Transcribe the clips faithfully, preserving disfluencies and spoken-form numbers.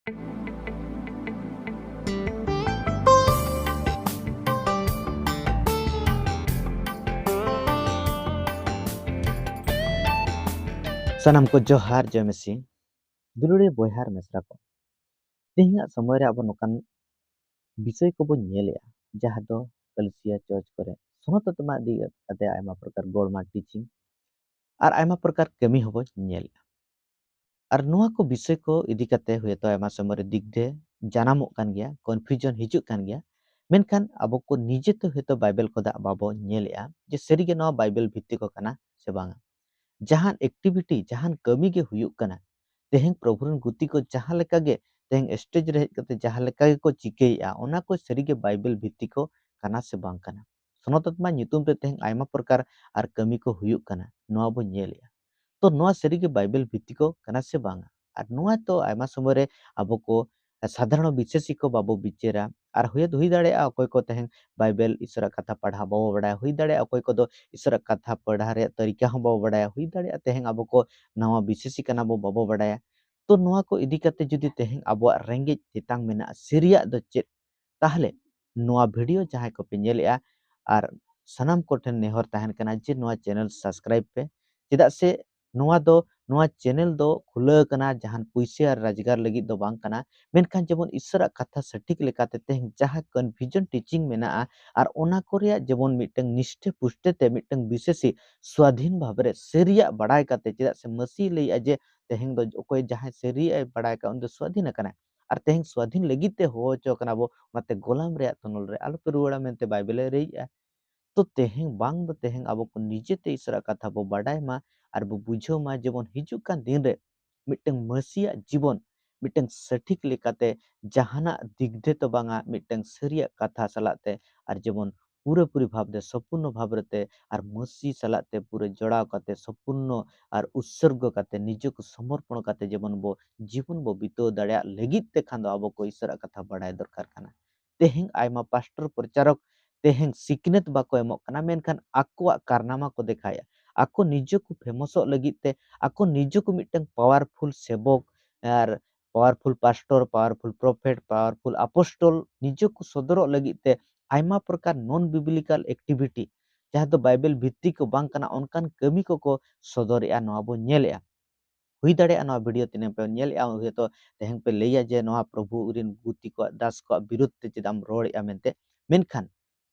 ᱥᱟᱱᱟᱢ ᱠᱚ ᱡᱚᱦᱟᱨ, ᱡᱚᱭ ᱢᱮᱥᱤ᱾ ᱫᱩᱞᱟᱹᱲᱤᱭᱟᱹ ᱵᱚᱭᱦᱟ ᱟᱨ ᱢᱤᱥᱨᱟ ᱠᱚ, ᱛᱮᱦᱮᱧᱟᱜ ᱥᱚᱢᱚᱭ ᱨᱮ ᱟᱵᱚ ᱱᱚᱝᱠᱟᱱ ᱵᱤᱥᱚᱭ ᱠᱚᱵᱚᱱ ᱧᱮᱞᱮᱜᱼᱟ, ᱡᱟᱦᱟᱸ ᱫᱚ ᱠᱟᱞᱤᱥᱤᱭᱟ ᱪᱟᱨᱪ ᱠᱚᱨᱮ ᱥᱚᱱᱚᱛ ᱟᱛᱢᱟ ᱤᱫᱤ ᱠᱟᱛᱮ ᱟᱭᱢᱟ ᱯᱨᱚᱠᱟᱨ ᱜᱚᱲᱢᱟ ᱴᱤᱪᱤᱝ ᱟᱨ ᱟᱭᱢᱟ ᱯᱨᱚᱠᱟᱨ ᱠᱟᱹᱢᱤ ᱦᱚᱸᱵᱚᱱ ᱧᱮᱞᱮᱜᱼᱟ᱾ ᱟᱨ ᱱᱚᱣᱟ ᱠᱚ ᱵᱤᱥᱚᱭ ᱠᱚ ᱤᱫᱤ ᱠᱟᱛᱮ ᱦᱚᱭᱛᱳ ᱟᱭᱢᱟ ᱥᱚᱢᱚᱭ ᱨᱮ ᱫᱤᱜᱽᱫᱷᱮ ᱡᱟᱱᱟᱢᱚᱜ ᱠᱟᱱ ᱜᱮᱭᱟ, ᱠᱚᱱᱯᱷᱤᱭᱩᱡᱚᱱ ᱦᱤᱡᱩᱜ ᱠᱟᱱ ᱜᱮᱭᱟ, ᱢᱮᱱᱠᱷᱟᱱ ᱟᱵᱚ ᱠᱚ ᱱᱤᱡᱮᱛᱮ ᱦᱚᱭᱛᱳ ᱵᱟᱭᱵᱮᱞ ᱠᱚᱫᱚ ᱵᱟᱵᱚ ᱧᱮᱞᱮᱜᱼᱟ ᱡᱮ ᱥᱟᱹᱨᱤᱜᱮ ᱱᱚᱣᱟ ᱵᱟᱭᱵᱮᱞ ᱵᱷᱤᱛᱛᱤ ᱠᱚ ᱠᱟᱱᱟ ᱥᱮ ᱵᱟᱝᱟ᱾ ᱡᱟᱦᱟᱱ ᱮᱠᱴᱤᱵᱷᱤᱴᱤ, ᱡᱟᱦᱟᱱ ᱠᱟᱹᱢᱤ ᱜᱮ ᱦᱩᱭᱩᱜ ᱠᱟᱱᱟ, ᱛᱮᱦᱮᱧ ᱯᱨᱚᱵᱷᱩ ᱨᱮᱱ ᱜᱩᱛᱤ ᱠᱚ ᱡᱟᱦᱟᱸ ᱞᱮᱠᱟ ᱜᱮ ᱛᱮᱦᱮᱧ ᱥᱴᱮᱡ ᱨᱮ ᱦᱮᱡ ᱠᱟᱛᱮ ᱡᱟᱦᱟᱸ ᱞᱮᱠᱟ ᱜᱮᱠᱚ ᱪᱤᱠᱟᱹᱭᱮᱜᱼᱟ, ᱚᱱᱟ ᱠᱚ ᱥᱟᱹᱨᱤᱜᱮ ᱵᱟᱭᱵᱮᱞ ᱵᱷᱤᱛᱛᱤ ᱠᱚ ᱠᱟᱱᱟ ᱥᱮ ᱵᱟᱝ ᱠᱟᱱᱟ᱾ ᱥᱚᱱᱚᱛ ᱟᱛᱢᱟ ᱧᱩᱛᱩᱢ ᱛᱮ ᱛᱮᱦᱮᱧ ᱟᱭᱢᱟ ᱯᱨᱚᱠᱟᱨ ᱟᱨ ᱠᱟᱹᱢᱤ ᱠᱚ ᱦᱩᱭᱩᱜ ᱠᱟᱱᱟ, ᱱᱚᱣᱟ ᱵᱚᱱ ᱧᱮᱞᱮᱜᱼᱟ᱾ ᱛᱚ ᱱᱚᱣᱟ ᱥᱟᱹᱨᱤᱜᱮ ᱵᱟᱭᱵᱮᱞ ᱵᱷᱤᱛᱛᱤ ᱠᱚ ᱠᱟᱱᱟ ᱥᱮ ᱵᱟᱝᱟ? ᱟᱨ ᱱᱚᱣᱟ ᱛᱚ ᱟᱭᱢᱟ ᱥᱚᱢᱚᱭ ᱨᱮ ᱟᱵᱚ ᱠᱚ ᱥᱟᱫᱷᱟᱨᱚᱱ ᱵᱤᱥᱮᱥᱤ ᱠᱚ ᱵᱟᱵᱚ ᱵᱤᱪᱟᱹᱨᱟ᱾ ᱟᱨ ᱦᱩᱭ, ᱦᱩᱭ ᱫᱟᱲᱮᱭᱟᱜᱼᱟ ᱚᱠᱚᱭ ᱠᱚ ᱛᱮᱦᱮᱧ ᱵᱟᱭᱵᱮᱞ ᱤᱥᱚᱨᱟᱜ ᱠᱟᱛᱷᱟ ᱯᱟᱲᱦᱟᱣ ᱵᱟᱵᱚ ᱵᱟᱲᱟᱭᱟ, ᱦᱩᱭ ᱫᱟᱲᱮᱭᱟᱜᱼᱟ ᱚᱠᱚᱭ ᱠᱚᱫᱚ ᱤᱥᱚᱨᱟᱜ ᱠᱟᱛᱷᱟ ᱯᱟᱲᱦᱟᱣ ᱨᱮᱭᱟᱜ ᱛᱟᱹᱨᱤᱠᱟ ᱦᱚᱸ ᱵᱟᱵᱚ ᱵᱟᱲᱟᱭᱟ, ᱦᱩᱭ ᱫᱟᱲᱮᱭᱟᱜᱼᱟ ᱛᱮᱦᱮᱧ ᱟᱵᱚ ᱠᱚ ᱱᱟᱣᱟ ᱵᱤᱥᱮᱥᱤ ᱠᱟᱱᱟ ᱵᱚ, ᱵᱟᱵᱚ ᱵᱟᱲᱟᱭᱟ᱾ ᱛᱚ ᱱᱚᱣᱟ ᱠᱚ ᱤᱫᱤ ᱠᱟᱛᱮ ᱡᱩᱫᱤ ᱛᱮᱦᱮᱧ ᱟᱵᱚᱣᱟᱜ ᱨᱮᱸᱜᱮᱡ ᱛᱮᱛᱟᱝ ᱢᱮᱱᱟᱜᱼᱟ, ᱥᱟᱹᱨᱤᱭᱟᱜ ᱫᱚ ᱪᱮᱫ? ᱛᱟᱦᱞᱮ ᱱᱚᱣᱟ ᱵᱷᱤᱰᱤᱭᱳ ᱡᱟᱦᱟᱸᱭ ᱠᱚᱯᱮ ᱧᱮᱞᱮᱜᱼᱟ, ᱟᱨ ᱥᱟᱱᱟᱢ ᱠᱚᱴᱷᱮᱱ ᱱᱮᱦᱚᱨ ᱛᱟᱦᱮᱱ ᱠᱟᱱᱟ ᱡᱮ ᱱᱚᱣᱟ ᱪᱮᱱᱮᱞ ᱥᱟᱵᱥᱠᱨᱟᱭᱤᱵ ᱯᱮ, ᱪᱮᱫᱟᱜ ᱥᱮ ᱱᱚᱣᱟ ᱫᱚ, ᱱᱚᱣᱟ ᱪᱮᱱᱮᱞ ᱫᱚ ᱠᱷᱩᱞᱟᱹᱣ ᱠᱟᱱᱟ ᱡᱟᱦᱟᱱ ᱯᱩᱭᱥᱟᱹ ᱟᱨ ᱨᱳᱡᱽᱜᱟᱨ ᱞᱟᱹᱜᱤᱫ ᱫᱚ ᱵᱟᱝ ᱠᱟᱱᱟ, ᱢᱮᱱᱠᱷᱟᱱ ᱡᱮᱢᱚᱱ ᱤᱥᱚᱨᱟᱜ ᱠᱟᱛᱷᱟ ᱥᱚᱴᱷᱤᱠ ᱞᱮᱠᱟᱛᱮ ᱛᱮᱦᱮᱧ ᱡᱟᱦᱟᱸ ᱠᱚᱱᱯᱷᱤᱭᱩᱡᱚᱱ ᱴᱤᱪᱤᱝ ᱢᱮᱱᱟᱜᱼᱟ ᱟᱨ ᱚᱱᱟ ᱠᱚ ᱨᱮᱭᱟᱜ ᱡᱮᱢᱚᱱ ᱢᱤᱫᱴᱟᱝ ᱱᱤᱥᱴᱷᱮ ᱯᱩᱥᱴᱮ ᱛᱮ ᱢᱤᱫᱴᱟᱝ ᱵᱤᱥᱮᱥᱤ ᱥᱣᱟᱫᱷᱤᱱ ᱵᱷᱟᱵᱽ ᱨᱮ ᱥᱟᱹᱨᱤᱭᱟᱜ ᱵᱟᱲᱟᱭ ᱠᱟᱛᱮ, ᱪᱮᱫᱟᱜ ᱥᱮ ᱢᱟᱹᱥᱤ ᱞᱟᱹᱭᱮᱜᱼᱟ ᱡᱮ ᱛᱮᱦᱮᱧ ᱫᱚ ᱚᱠᱚᱭ ᱡᱟᱦᱟᱸᱭ ᱥᱟᱹᱨᱤᱭᱟᱜ ᱮ ᱵᱟᱲᱟᱭ ᱠᱟᱜ ᱩᱱᱤ ᱫᱚ ᱥᱣᱟᱫᱷᱤᱱ ᱟᱠᱟᱱᱟᱭ, ᱟᱨ ᱛᱮᱦᱮᱧ ᱥᱣᱟᱫᱷᱤᱱ ᱞᱟᱹᱜᱤᱫ ᱛᱮ ᱦᱚᱦᱚ ᱦᱚᱪᱚ ᱠᱟᱱᱟ ᱵᱚ, ᱚᱱᱟᱛᱮ ᱜᱳᱞᱟᱢ ᱨᱮᱭᱟᱜ ᱛᱚᱱᱚᱞ ᱨᱮ ᱟᱞᱚᱯᱮ ᱨᱩᱣᱟᱹᱲᱟ ᱢᱮᱱᱛᱮ ᱵᱟᱭᱵᱮᱞ ᱮ ᱞᱟᱹᱭᱮᱜᱼᱟ᱾ ᱛᱚ ᱛᱮᱦᱮᱧ ᱵᱟᱝ ᱫᱚ ᱛᱮᱦᱮᱧ ᱟᱵᱚ ᱠᱚ ᱱᱤᱡᱮᱛᱮ ᱤᱥᱚᱨᱟᱜ ᱠᱟᱛᱷᱟ ᱵᱚ ᱵᱟᱰᱟᱭ ᱢᱟ ᱟᱨ ᱵᱚ ᱵᱩᱡᱷᱟᱹᱣ ᱢᱟ, ᱡᱮᱢᱚᱱ ᱦᱤᱡᱩᱜ ᱠᱟᱱ ᱫᱤᱱ ᱨᱮ ᱢᱤᱫᱴᱟᱝ ᱢᱟᱹᱥᱤᱭᱟᱜ ᱡᱤᱵᱚᱱ ᱢᱤᱫᱴᱟᱝ ᱥᱚᱴᱷᱤᱠ ᱞᱮᱠᱟᱛᱮ ᱡᱟᱦᱟᱱᱟᱜ ᱫᱤᱜᱽᱫᱷᱮ ᱛᱚ ᱵᱟᱝᱟ, ᱢᱤᱫᱴᱟᱝ ᱥᱟᱹᱨᱤᱭᱟᱜ ᱠᱟᱛᱷᱟ ᱥᱟᱞᱟᱜ ᱛᱮ ᱟᱨ ᱡᱮᱢᱚᱱ ᱯᱩᱨᱟᱹᱯᱩᱨᱤ ᱵᱷᱟᱵᱽ ᱛᱮ, ᱥᱚᱢᱯᱩᱨᱱᱚ ᱵᱷᱟᱵᱽ ᱨᱮᱛᱮ ᱟᱨ ᱢᱟᱹᱥᱤ ᱥᱟᱞᱟᱜ ᱛᱮ ᱯᱩᱨᱟᱹ ᱡᱚᱲᱟᱣ ᱠᱟᱛᱮ ᱥᱚᱢᱯᱩᱨᱱᱚ ᱟᱨ ᱩᱛᱥᱚᱨᱜᱚ ᱠᱟᱛᱮ ᱱᱤᱡᱮ ᱠᱚ ᱥᱚᱢᱚᱨᱯᱚᱬ ᱠᱟᱛᱮ ᱡᱮᱢᱚᱱ ᱵᱚ ᱡᱤᱵᱚᱱ ᱵᱚ ᱵᱤᱛᱟᱹᱣ ᱫᱟᱲᱮᱭᱟᱜ ᱞᱟᱹᱜᱤᱫ ᱛᱮ ᱠᱷᱟᱱ ᱫᱚ ᱟᱵᱚ ᱠᱚ ᱤᱥᱚᱨᱟᱜ ᱠᱟᱛᱷᱟ ᱵᱟᱰᱟᱭ ᱫᱚᱨᱠᱟᱨ ᱠᱟᱱᱟ᱾ ᱛᱮᱦᱮᱧ ᱟᱭᱢᱟ ᱯᱟᱥᱴᱚᱨ ᱯᱨᱚᱪᱟᱨᱚᱠ ᱛᱮᱦᱮᱧ ᱥᱤᱠᱷᱱᱟᱹᱛ ᱵᱟᱠᱚ ᱮᱢᱚᱜ ᱠᱟᱱᱟ, ᱢᱮᱱᱠᱷᱟᱱ ᱟᱠᱚᱣᱟᱜ ᱠᱟᱨᱱᱟᱢᱟ ᱠᱚ ᱫᱮᱠᱷᱟᱣᱮᱫᱼᱟ᱾ ᱟᱠᱚ ᱱᱤᱡᱮ ᱠᱚ ᱯᱷᱮᱢᱚᱥᱚᱜ ᱞᱟᱹᱜᱤᱫ ᱛᱮ, ᱟᱠᱚ ᱱᱤᱡᱮ ᱠᱚ ᱢᱤᱫᱴᱟᱝ ᱯᱟᱣᱟᱨᱯᱷᱩᱞ ᱥᱮᱵᱚᱠ ᱟᱨ powerful pastor, powerful prophet, powerful apostle ᱱᱤᱡᱮ ᱠᱚ ᱥᱚᱫᱚᱨᱚᱜ ᱞᱟᱹᱜᱤᱫ ᱛᱮ ᱟᱭᱢᱟ ᱯᱨᱚᱠᱟᱨ ᱱᱚᱱ ᱵᱤᱵᱞᱤᱠᱟᱞ ᱮᱠᱴᱤᱵᱷᱤᱴᱤ, ᱡᱟᱦᱟᱸ ᱫᱚ ᱵᱟᱭᱵᱮᱞ ᱵᱷᱤᱛᱛᱤᱠ ᱠᱚ ᱵᱟᱝ ᱠᱟᱱᱟ, ᱚᱱᱠᱟᱱ ᱠᱟᱹᱢᱤ ᱠᱚᱠᱚ ᱥᱚᱫᱚᱨᱮᱜᱼᱟ, ᱱᱚᱣᱟ ᱵᱚᱱ ᱧᱮᱞᱮᱜᱼᱟ᱾ ᱦᱩᱭ ᱫᱟᱲᱮᱭᱟᱜᱼᱟ ᱱᱚᱣᱟ ᱵᱷᱤᱰᱤᱭᱳ ᱛᱤᱱᱟᱹᱜ ᱯᱮ ᱧᱮᱞᱮᱜᱼᱟ, ᱦᱚᱭᱛᱳ ᱛᱮᱦᱮᱧ ᱯᱮ ᱞᱟᱹᱭᱟ ᱡᱮ ᱱᱚᱣᱟ ᱯᱨᱚᱵᱷᱩ ᱨᱤᱱ ᱜᱩᱛᱤ ᱠᱚᱣᱟᱜ, ᱫᱟᱥ ᱠᱚᱣᱟᱜ ᱵᱤᱨᱩᱫᱷ ᱛᱮ ᱪᱮᱫᱟᱜ ᱮᱢ ᱨᱚᱲᱮᱜᱼᱟ ᱢᱮᱱᱛᱮ᱾ ᱢᱮᱱᱠᱷᱟᱱ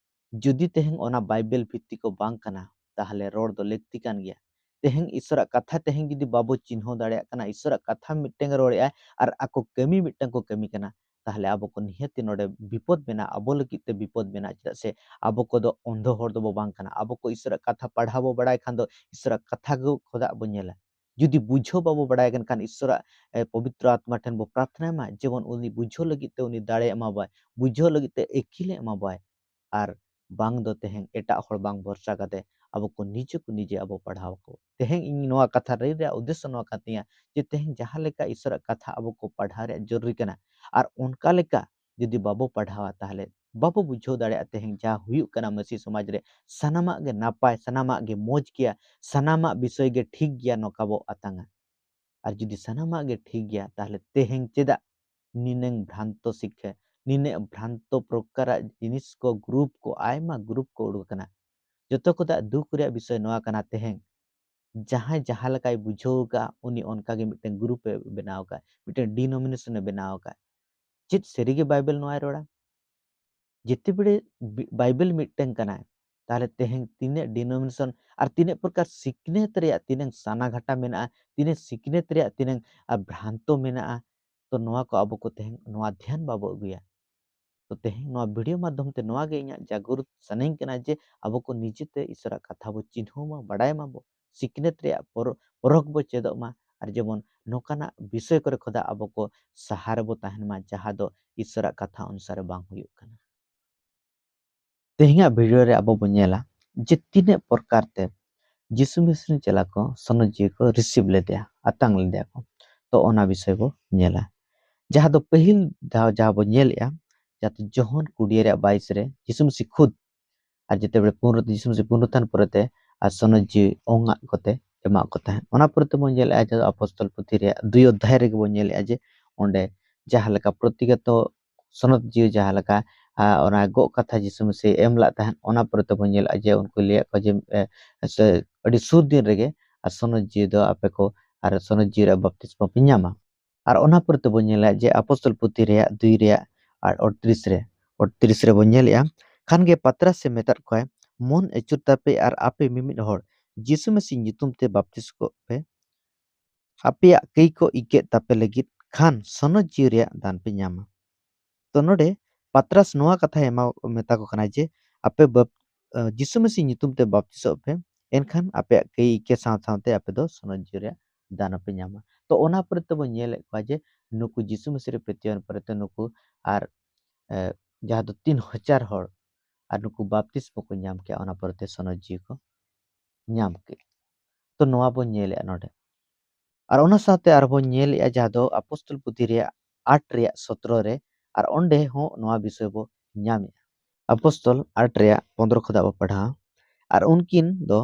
ᱡᱩᱫᱤ ᱛᱮᱦᱮᱧ ᱚᱱᱟ ᱵᱟᱭᱵᱮᱞ ᱵᱷᱤᱛᱛᱤ ᱠᱚ ᱵᱟᱝ ᱠᱟᱱᱟ, ᱛᱟᱦᱚᱞᱮ ᱨᱚᱲ ᱫᱚ ᱞᱟᱹᱠᱛᱤ ᱠᱟᱱ ᱜᱮᱭᱟ᱾ ᱛᱮᱦᱮᱧ ᱤᱥᱚᱨᱟᱜ ᱠᱟᱛᱷᱟ ᱛᱮᱦᱮᱧ ᱡᱩᱫᱤ ᱵᱟᱵᱚ ᱪᱤᱱᱦᱟᱹᱣ ᱫᱟᱲᱮᱭᱟᱜ ᱠᱟᱱᱟ, ᱤᱥᱚᱨᱟᱜ ᱠᱟᱛᱷᱟ ᱢᱤᱫᱴᱟᱝ ᱨᱚᱲᱮᱜᱼᱟᱭ ᱟᱨ ᱟᱠᱚ ᱠᱟᱹᱢᱤ ᱢᱤᱫᱴᱟᱝ ᱠᱚ ᱠᱟᱹᱢᱤ ᱠᱟᱱᱟ, ᱛᱟᱦᱚᱞᱮ ᱟᱵᱚ ᱠᱚ ᱱᱤᱦᱟᱹᱛᱤ ᱱᱚᱰᱮ ᱵᱤᱯᱚᱫ ᱢᱮᱱᱟᱜᱼᱟ, ᱟᱵᱚ ᱞᱟᱹᱜᱤᱫ ᱛᱮ ᱵᱤᱯᱚᱫ ᱢᱮᱱᱟᱜᱼᱟ᱾ ᱪᱮᱫᱟᱜ ᱥᱮ ᱟᱵᱚ ᱠᱚᱫᱚ ᱚᱱᱫᱷᱚ ᱦᱚᱲ ᱫᱚᱵᱚ ᱵᱟᱝ ᱠᱟᱱᱟ᱾ ᱟᱵᱚ ᱠᱚ ᱤᱥᱚᱨᱟᱜ ᱠᱟᱛᱷᱟ ᱯᱟᱲᱦᱟᱣ ᱵᱚ ᱵᱟᱲᱟᱭ ᱠᱷᱟᱱ ᱫᱚ ᱤᱥᱚᱨᱟᱜ ᱠᱟᱛᱷᱟ ᱜᱮ ᱠᱷᱚᱫᱟᱜ ᱵᱚ ᱧᱮᱞᱟ᱾ ᱡᱩᱫᱤ ᱵᱩᱡᱷᱟᱹᱣ ᱵᱟᱵᱚ ᱵᱟᱲᱟᱭ ᱠᱟᱱ ᱠᱷᱟᱱ ᱤᱥᱚᱨᱟᱜ, ᱮ, ᱯᱚᱵᱤᱛᱨᱚ ᱟᱛᱢᱟ ᱴᱷᱮᱱ ᱵᱚ ᱯᱨᱟᱨᱛᱷᱱᱟᱭ ᱢᱟ, ᱡᱮᱢᱚᱱ ᱩᱱᱤ ᱵᱩᱡᱷᱟᱹᱣ ᱞᱟᱹᱜᱤᱫ ᱛᱮ ᱩᱱᱤ ᱫᱟᱲᱮ ᱮᱢᱟ ᱵᱚᱣᱟᱭ, ᱵᱩᱡᱷᱟᱹᱣ ᱞᱟᱹᱜᱤᱫ ᱛᱮ ᱟᱹᱠᱤᱞᱮ ᱮᱢᱟ ᱵᱚᱣᱟᱭ᱾ ᱟᱨ ᱵᱟᱝ ᱫᱚ ᱛᱮᱦᱮᱧ ᱮᱴᱟᱜ ᱦᱚᱲ ᱵᱟᱝ ᱵᱷᱚᱨᱥᱟ ᱠᱟᱛᱮ ᱟᱵᱚ ᱠᱚ ᱱᱤᱡᱮ ᱠᱚ ᱱᱤᱡᱮ ᱟᱵᱚ ᱯᱟᱲᱦᱟᱣ ᱟᱠᱚ᱾ ᱛᱮᱦᱮᱧ ᱤᱧ ᱱᱚᱣᱟ ᱠᱟᱛᱷᱟ ᱞᱟᱹᱭ ᱨᱮᱭᱟᱜ ᱩᱫᱽᱫᱮᱥᱥᱚ ᱱᱚᱣᱟ ᱠᱟᱱ ᱛᱤᱧᱟ ᱡᱮ ᱛᱮᱦᱮᱧ ᱡᱟᱦᱟᱸ ᱞᱮᱠᱟ ᱤᱥᱚᱨᱟᱜ ᱠᱟᱛᱷᱟ ᱟᱵᱚ ᱠᱚ ᱯᱟᱲᱦᱟᱣ ᱨᱮᱭᱟᱜ ᱡᱚᱨᱩᱨᱤ ᱠᱟᱱᱟ, ᱟᱨ ᱚᱱᱠᱟ ᱞᱮᱠᱟ ᱡᱩᱫᱤ ᱵᱟᱵᱚ ᱯᱟᱲᱦᱟᱣᱟ, ᱛᱟᱦᱚᱞᱮ ᱵᱟᱵᱚ ᱵᱩᱡᱷᱟᱹᱣ ᱫᱟᱲᱮᱭᱟᱜᱼᱟ ᱛᱮᱦᱮᱧ ᱡᱟᱦᱟᱸ ᱦᱩᱭᱩᱜ ᱠᱟᱱᱟ ᱢᱟᱹᱥᱤ ᱥᱚᱢᱟᱡᱽ ᱨᱮ᱾ ᱥᱟᱱᱟᱢᱟᱜ ᱜᱮ ᱱᱟᱯᱟᱭ, ᱥᱟᱱᱟᱢᱟᱜ ᱜᱮ ᱢᱚᱡᱽ ᱜᱮᱭᱟ, ᱥᱟᱱᱟᱢᱟᱜ ᱵᱤᱥᱚᱭ ᱜᱮ ᱴᱷᱤᱠ ᱜᱮᱭᱟ, ᱱᱚᱝᱠᱟ ᱵᱚ ᱟᱛᱟᱝᱟ᱾ ᱟᱨ ᱡᱩᱫᱤ ᱥᱟᱱᱟᱢᱟᱜ ᱜᱮ ᱴᱷᱤᱠ ᱜᱮᱭᱟ, ᱛᱟᱦᱚᱞᱮ ᱛᱮᱦᱮᱧ ᱪᱮᱫᱟᱜ ᱱᱤᱱᱟᱹᱝ ᱵᱷᱨᱟᱱᱛᱚ ᱥᱤᱠᱠᱷᱟ, ᱱᱤᱱᱟᱹᱜ ᱵᱷᱨᱟᱱᱛᱚ ᱯᱨᱚᱠᱟᱨᱟᱜ ᱡᱤᱱᱤᱥ ᱠᱚ, ᱜᱨᱩᱯ ᱠᱚ, ᱟᱭᱢᱟ ᱜᱨᱩᱯ ᱠᱚ ᱩᱰᱩᱠ ᱟᱠᱟᱱᱟ? ᱡᱚᱛᱚ ᱠᱷᱚᱱᱟᱜ ᱫᱩᱠ ᱨᱮᱭᱟᱜ ᱵᱤᱥᱚᱭ ᱱᱚᱣᱟ ᱠᱟᱱᱟ, ᱛᱮᱦᱮᱧ ᱡᱟᱦᱟᱸᱭ ᱡᱟᱦᱟᱸ ᱞᱮᱠᱟᱭ ᱵᱩᱡᱷᱟᱹᱣ ᱟᱠᱟᱫᱼᱟ, ᱩᱱᱤ ᱚᱱᱠᱟ ᱜᱮ ᱢᱤᱫᱴᱮᱱ ᱜᱨᱩᱯ ᱮ ᱵᱮᱱᱟᱣ ᱟᱠᱟᱫ, ᱢᱤᱫᱴᱮᱱ ᱰᱤᱱᱳᱢᱤᱱᱮᱥᱚᱱ ᱮ ᱵᱮᱱᱟᱣ ᱟᱠᱟᱫ᱾ ᱪᱮᱫ ᱥᱟᱹᱨᱤᱜᱮ ᱵᱟᱭᱵᱮᱞ ᱱᱚᱣᱟᱭ ᱨᱚᱲᱟ? ᱡᱮᱛᱮ ᱵᱮᱲᱮ ᱵᱤ-, ᱵᱟᱭᱵᱮᱞ ᱢᱤᱫᱴᱟᱝ ᱠᱟᱱᱟᱭ, ᱛᱟᱦᱞᱮ ᱛᱮᱦᱮᱧ ᱛᱤᱱᱟᱹᱜ ᱰᱤᱱᱳᱢᱤᱱᱮᱥᱚᱱ ᱟᱨ ᱛᱤᱱᱟᱹᱜ ᱯᱨᱚᱠᱟᱨ ᱥᱤᱠᱷᱱᱟᱹᱛ ᱨᱮᱭᱟᱜ ᱛᱤᱱᱟᱹᱝ ᱥᱟᱱᱟᱜᱷᱟᱴᱟ ᱢᱮᱱᱟᱜᱼᱟ, ᱛᱤᱱᱟᱹᱜ ᱥᱤᱠᱷᱱᱟᱹᱛ ᱨᱮᱭᱟᱜ ᱛᱤᱱᱟᱹᱝ, ᱟ, ᱵᱷᱨᱟᱱᱛᱚ ᱢᱮᱱᱟᱜᱼᱟ, ᱛᱚ ᱱᱚᱣᱟ ᱠᱚ ᱟᱵᱚ ᱠᱚ ᱛᱮᱦᱮᱧ ᱱᱚᱣᱟ ᱫᱷᱮᱭᱟᱱ ᱵᱟᱵᱚ ᱟᱹᱜᱩᱭᱟ᱾ ᱛᱚ ᱛᱮᱦᱮᱧ ᱱᱚᱣᱟ ᱵᱷᱤᱰᱤᱭᱳ ᱢᱟᱫᱽᱫᱷᱚᱢ ᱛᱮ ᱱᱚᱣᱟ ᱜᱮ ᱤᱧᱟᱹᱜ ᱡᱟᱜᱽᱨᱩᱛ ᱥᱟᱱᱟᱧ ᱠᱟᱱᱟ ᱡᱮ ᱟᱵᱚ ᱠᱚ ᱱᱤᱡᱮᱛᱮ ᱤᱥᱚᱨᱟᱜ ᱠᱟᱛᱷᱟ ᱵᱚ ᱪᱤᱱᱦᱟᱹᱣ ᱢᱟ, ᱵᱟᱰᱟᱭ ᱢᱟᱵᱚ, ᱥᱤᱠᱷᱱᱟᱹᱛ ᱨᱮᱭᱟᱜ ᱯᱚᱨᱚ-, ᱯᱚᱨᱚᱠ ᱵᱚ ᱪᱮᱫᱚᱜ ᱢᱟ, ᱟᱨ ᱡᱮᱢᱚᱱ ᱱᱚᱝᱠᱟᱱᱟᱜ ᱵᱤᱥᱚᱭ ᱠᱚᱨᱮ ᱠᱷᱚᱱᱟᱜ ᱟᱵᱚ ᱠᱚ ᱥᱟᱦᱟ ᱨᱮᱵᱚ ᱛᱟᱦᱮᱱ ᱢᱟ, ᱡᱟᱦᱟᱸ ᱫᱚ ᱤᱥᱚᱨᱟᱜ ᱠᱟᱛᱷᱟ ᱚᱱᱩᱥᱟᱨᱮ ᱵᱟᱝ ᱦᱩᱭᱩᱜ ᱠᱟᱱᱟ᱾ ᱛᱮᱦᱮᱧᱟᱜ ᱵᱷᱤᱰᱤᱭᱳ ᱨᱮ ᱟᱵᱚ ᱵᱚᱱ ᱧᱮᱞᱟ ᱡᱮ ᱛᱤᱱᱟᱹᱜ ᱯᱨᱚᱠᱟᱨ ᱛᱮ ᱡᱤᱥᱩ ᱢᱤᱥᱤ ᱨᱮᱱ ᱪᱮᱞᱟ ᱠᱚ ᱥᱚᱱᱚᱛ ᱡᱤᱣᱤ ᱠᱚ ᱨᱤᱥᱤᱵᱷ ᱞᱮᱫᱮᱭᱟ, ᱟᱛᱟᱝ ᱞᱮᱫᱮᱭᱟ ᱠᱚ᱾ ᱛᱚ ᱚᱱᱟ ᱵᱤᱥᱚᱭ ᱵᱚ ᱧᱮᱞᱟ᱾ ᱡᱟᱦᱟᱸ ᱫᱚ ᱯᱟᱹᱦᱤᱞ ᱫᱷᱟᱣ ᱡᱟᱦᱟᱸ ᱵᱚ ᱧᱮᱞᱮᱜᱼᱟ, ᱡᱟᱦᱟᱸ ᱫᱚ ᱡᱚᱦᱚᱱ ᱠᱩᱲᱤ ᱨᱮᱭᱟᱜ ᱵᱟᱭᱤᱥ ᱨᱮ ᱡᱤᱥᱩ ᱢᱤᱥᱤ ᱠᱷᱩᱫ ᱟᱨ ᱡᱮᱛᱮ ᱵᱮᱲᱮ ᱯᱩᱱᱨᱩ-, ᱡᱤᱥᱩ ᱢᱤᱥᱤ ᱯᱩᱱᱨᱩᱛᱷᱟᱱ ᱯᱚᱨᱮᱛᱮ ᱟᱨ ᱥᱚᱱᱚᱛ ᱡᱤᱣᱤ ᱚᱝ ᱟᱜ ᱠᱚᱛᱮ ᱮᱢᱟᱜ ᱠᱚ ᱛᱟᱦᱮᱸᱫ᱾ ᱚᱱᱟ ᱯᱚᱨᱮ ᱛᱮᱵᱚᱱ ᱧᱮᱞᱮᱜᱼᱟ, ᱡᱟᱦᱟᱸ ᱫᱚ ᱟᱯᱚᱥᱛᱚᱞ ᱯᱩᱛᱷᱤ ᱨᱮᱭᱟᱜ ᱫᱩᱭ ᱚᱫᱷᱭᱟᱭ ᱨᱮᱜᱮ ᱵᱚᱱ ᱧᱮᱞᱮᱜᱼᱟ ᱡᱮ ᱚᱸᱰᱮ ᱡᱟᱦᱟᱸ ᱞᱮᱠᱟ ᱯᱨᱚᱛᱤᱜᱟᱛᱚ ᱥᱚᱱᱚᱛ ᱡᱤᱣᱤ ᱡᱟᱦᱟᱸ ᱞᱮᱠᱟ, ᱟ, ᱚᱱᱟ ᱜᱚᱜ ᱠᱟᱛᱷᱟ ᱡᱤᱥᱩ ᱢᱟᱹᱥᱤ ᱮᱢ ᱞᱟᱜ ᱛᱟᱦᱮᱸᱫ, ᱚᱱᱟ ᱯᱚᱨᱮ ᱛᱮᱵᱚᱱ ᱧᱮᱞᱮᱫᱼᱟ ᱡᱮ ᱩᱱᱠᱩᱭ ᱞᱟᱹᱭᱟᱫ ᱠᱚᱣᱟ ᱡᱮ, ᱮ, ᱥᱮ ᱟᱹᱰᱤ ᱥᱩᱨ ᱫᱤᱱ ᱨᱮᱜᱮ ᱟᱨ ᱥᱚᱱᱚᱛ ᱡᱤᱣᱤ ᱫᱚ ᱟᱯᱮ ᱠᱚ ᱟᱨ ᱥᱚᱱᱚᱛ ᱡᱤᱣᱤ ᱨᱮᱭᱟᱜ ᱵᱟᱯᱛᱤᱥᱢᱚ ᱯᱮ ᱧᱟᱢᱟ᱾ ᱟᱨ ᱚᱱᱟ ᱯᱚᱨᱮ ᱛᱮᱵᱚᱱ ᱧᱮᱞᱟ ᱡᱮ ᱟᱯᱚᱥᱛᱚᱞ ᱯᱩᱛᱷᱤ ᱨᱮᱭᱟᱜ ᱫᱩᱭ ᱨᱮᱭᱟᱜ ᱟᱨ ᱟᱴᱛᱨᱤᱥ ᱨᱮ, ᱟᱴᱛᱨᱤᱥ ᱨᱮᱵᱚᱱ ᱧᱮᱞᱮᱜᱼᱟ, ᱠᱷᱟᱱ ᱜᱮ ᱯᱟᱛᱨᱟᱥ ᱮ ᱢᱮᱛᱟᱫ ᱠᱚᱣᱟᱭ, "ᱢᱚᱱ ᱟᱹᱪᱩᱨ ᱛᱟᱯᱮ ᱟᱨ ᱟᱯᱮ ᱢᱤᱢᱤᱫ ᱦᱚᱲ ᱡᱤᱥᱩ ᱢᱟᱹᱥᱤ ᱧᱩᱛᱩᱢ ᱛᱮ ᱵᱟᱯᱛᱤᱥ ᱠᱚᱜ ᱯᱮ, ᱟᱯᱮᱭᱟᱜ ᱠᱟᱹᱭ ᱠᱚ ᱤᱠᱟᱹᱜ ᱛᱟᱯᱮ ᱞᱟᱹᱜᱤᱫ, ᱠᱷᱟᱱ ᱥᱚᱱᱚᱛ ᱡᱤᱣᱤ ᱨᱮᱭᱟᱜ ᱫᱟᱱ ᱯᱮ ᱧᱟᱢᱟ᱾" ᱛᱚ ᱱᱚᱰᱮ ᱯᱟᱛᱨᱟᱥ ᱱᱚᱣᱟ ᱠᱟᱛᱷᱟᱭ ᱮᱢᱟ, ᱢᱮᱛᱟ ᱠᱚ ᱠᱟᱱᱟ ᱡᱮ, "ᱟᱯᱮ ᱵᱟᱯ-, ᱟᱹ, ᱡᱤᱥᱩ ᱢᱟᱹᱥᱤ ᱧᱩᱛᱩᱢ ᱛᱮ ᱵᱟᱯᱛᱤᱥᱚᱜ ᱯᱮ, ᱮᱱᱠᱷᱟᱱ ᱟᱯᱮᱭᱟᱜ ᱠᱟᱹᱭ ᱤᱠᱟᱹ ᱥᱟᱶ ᱥᱟᱶᱛᱮ ᱟᱯᱮ ᱫᱚ ᱥᱚᱱᱚᱛ ᱡᱤᱣᱤ ᱨᱮᱭᱟᱜ ᱫᱟᱱ ᱦᱚᱸᱯᱮ ᱧᱟᱢᱟ᱾" ᱛᱚ ᱚᱱᱟ ᱯᱚᱨᱮ ᱛᱮᱵᱚᱱ ᱧᱮᱞᱮᱫ ᱠᱚᱣᱟ ᱡᱮ ᱱᱩᱠᱩ ᱡᱤᱥᱩ ᱢᱟᱹᱥᱤ ᱨᱮ ᱯᱟᱹᱛᱭᱟᱹᱣ ᱯᱚᱨᱮ ᱛᱮ ᱱᱩᱠᱩ ᱟᱨ, ᱮ, ᱡᱟᱦᱟᱸ ᱫᱚ ᱛᱤᱱ ᱦᱟᱡᱟᱨ ᱦᱚᱲ ᱟᱨ ᱱᱩᱠᱩ ᱵᱟᱯᱛᱤᱥᱢᱚ ᱠᱚ ᱧᱟᱢ ᱠᱮᱜᱼᱟ, ᱚᱱᱟ ᱯᱚᱨᱮ ᱛᱮ ᱥᱚᱱᱚᱛ ᱡᱤᱣᱤ ᱠᱚ ᱧᱟᱢ ᱠᱮᱫ᱾ ᱛᱚ ᱱᱚᱣᱟ ᱵᱚᱱ ᱧᱮᱞᱮᱜᱼᱟ ᱱᱚᱰᱮ᱾ ᱟᱨ ᱚᱱᱟ ᱥᱟᱶᱛᱮ ᱟᱨᱦᱚᱸ ᱵᱚᱱ ᱧᱮᱞᱮᱜᱼᱟ ᱡᱟᱦᱟᱸ ᱫᱚ ᱟᱯᱚᱥᱛᱚᱞ ᱯᱩᱛᱷᱤ ᱨᱮᱭᱟᱜ ᱟᱴ ᱨᱮᱭᱟᱜ ᱥᱚᱛᱨᱚ ᱨᱮ, ᱟᱨ ᱚᱸᱰᱮ ᱦᱚᱸ ᱱᱚᱣᱟ ᱵᱤᱥᱚᱭ ᱵᱚ ᱧᱟᱢᱮᱜᱼᱟ᱾ ᱟᱯᱚᱥᱛᱚᱞ ᱟᱴ ᱨᱮᱭᱟᱜ ᱯᱚᱱᱫᱽᱨᱚ ᱠᱷᱚᱱᱟᱜ ᱵᱚ ᱯᱟᱲᱦᱟᱣᱟ᱾ ᱟᱨ ᱩᱱᱠᱤᱱ ᱫᱚ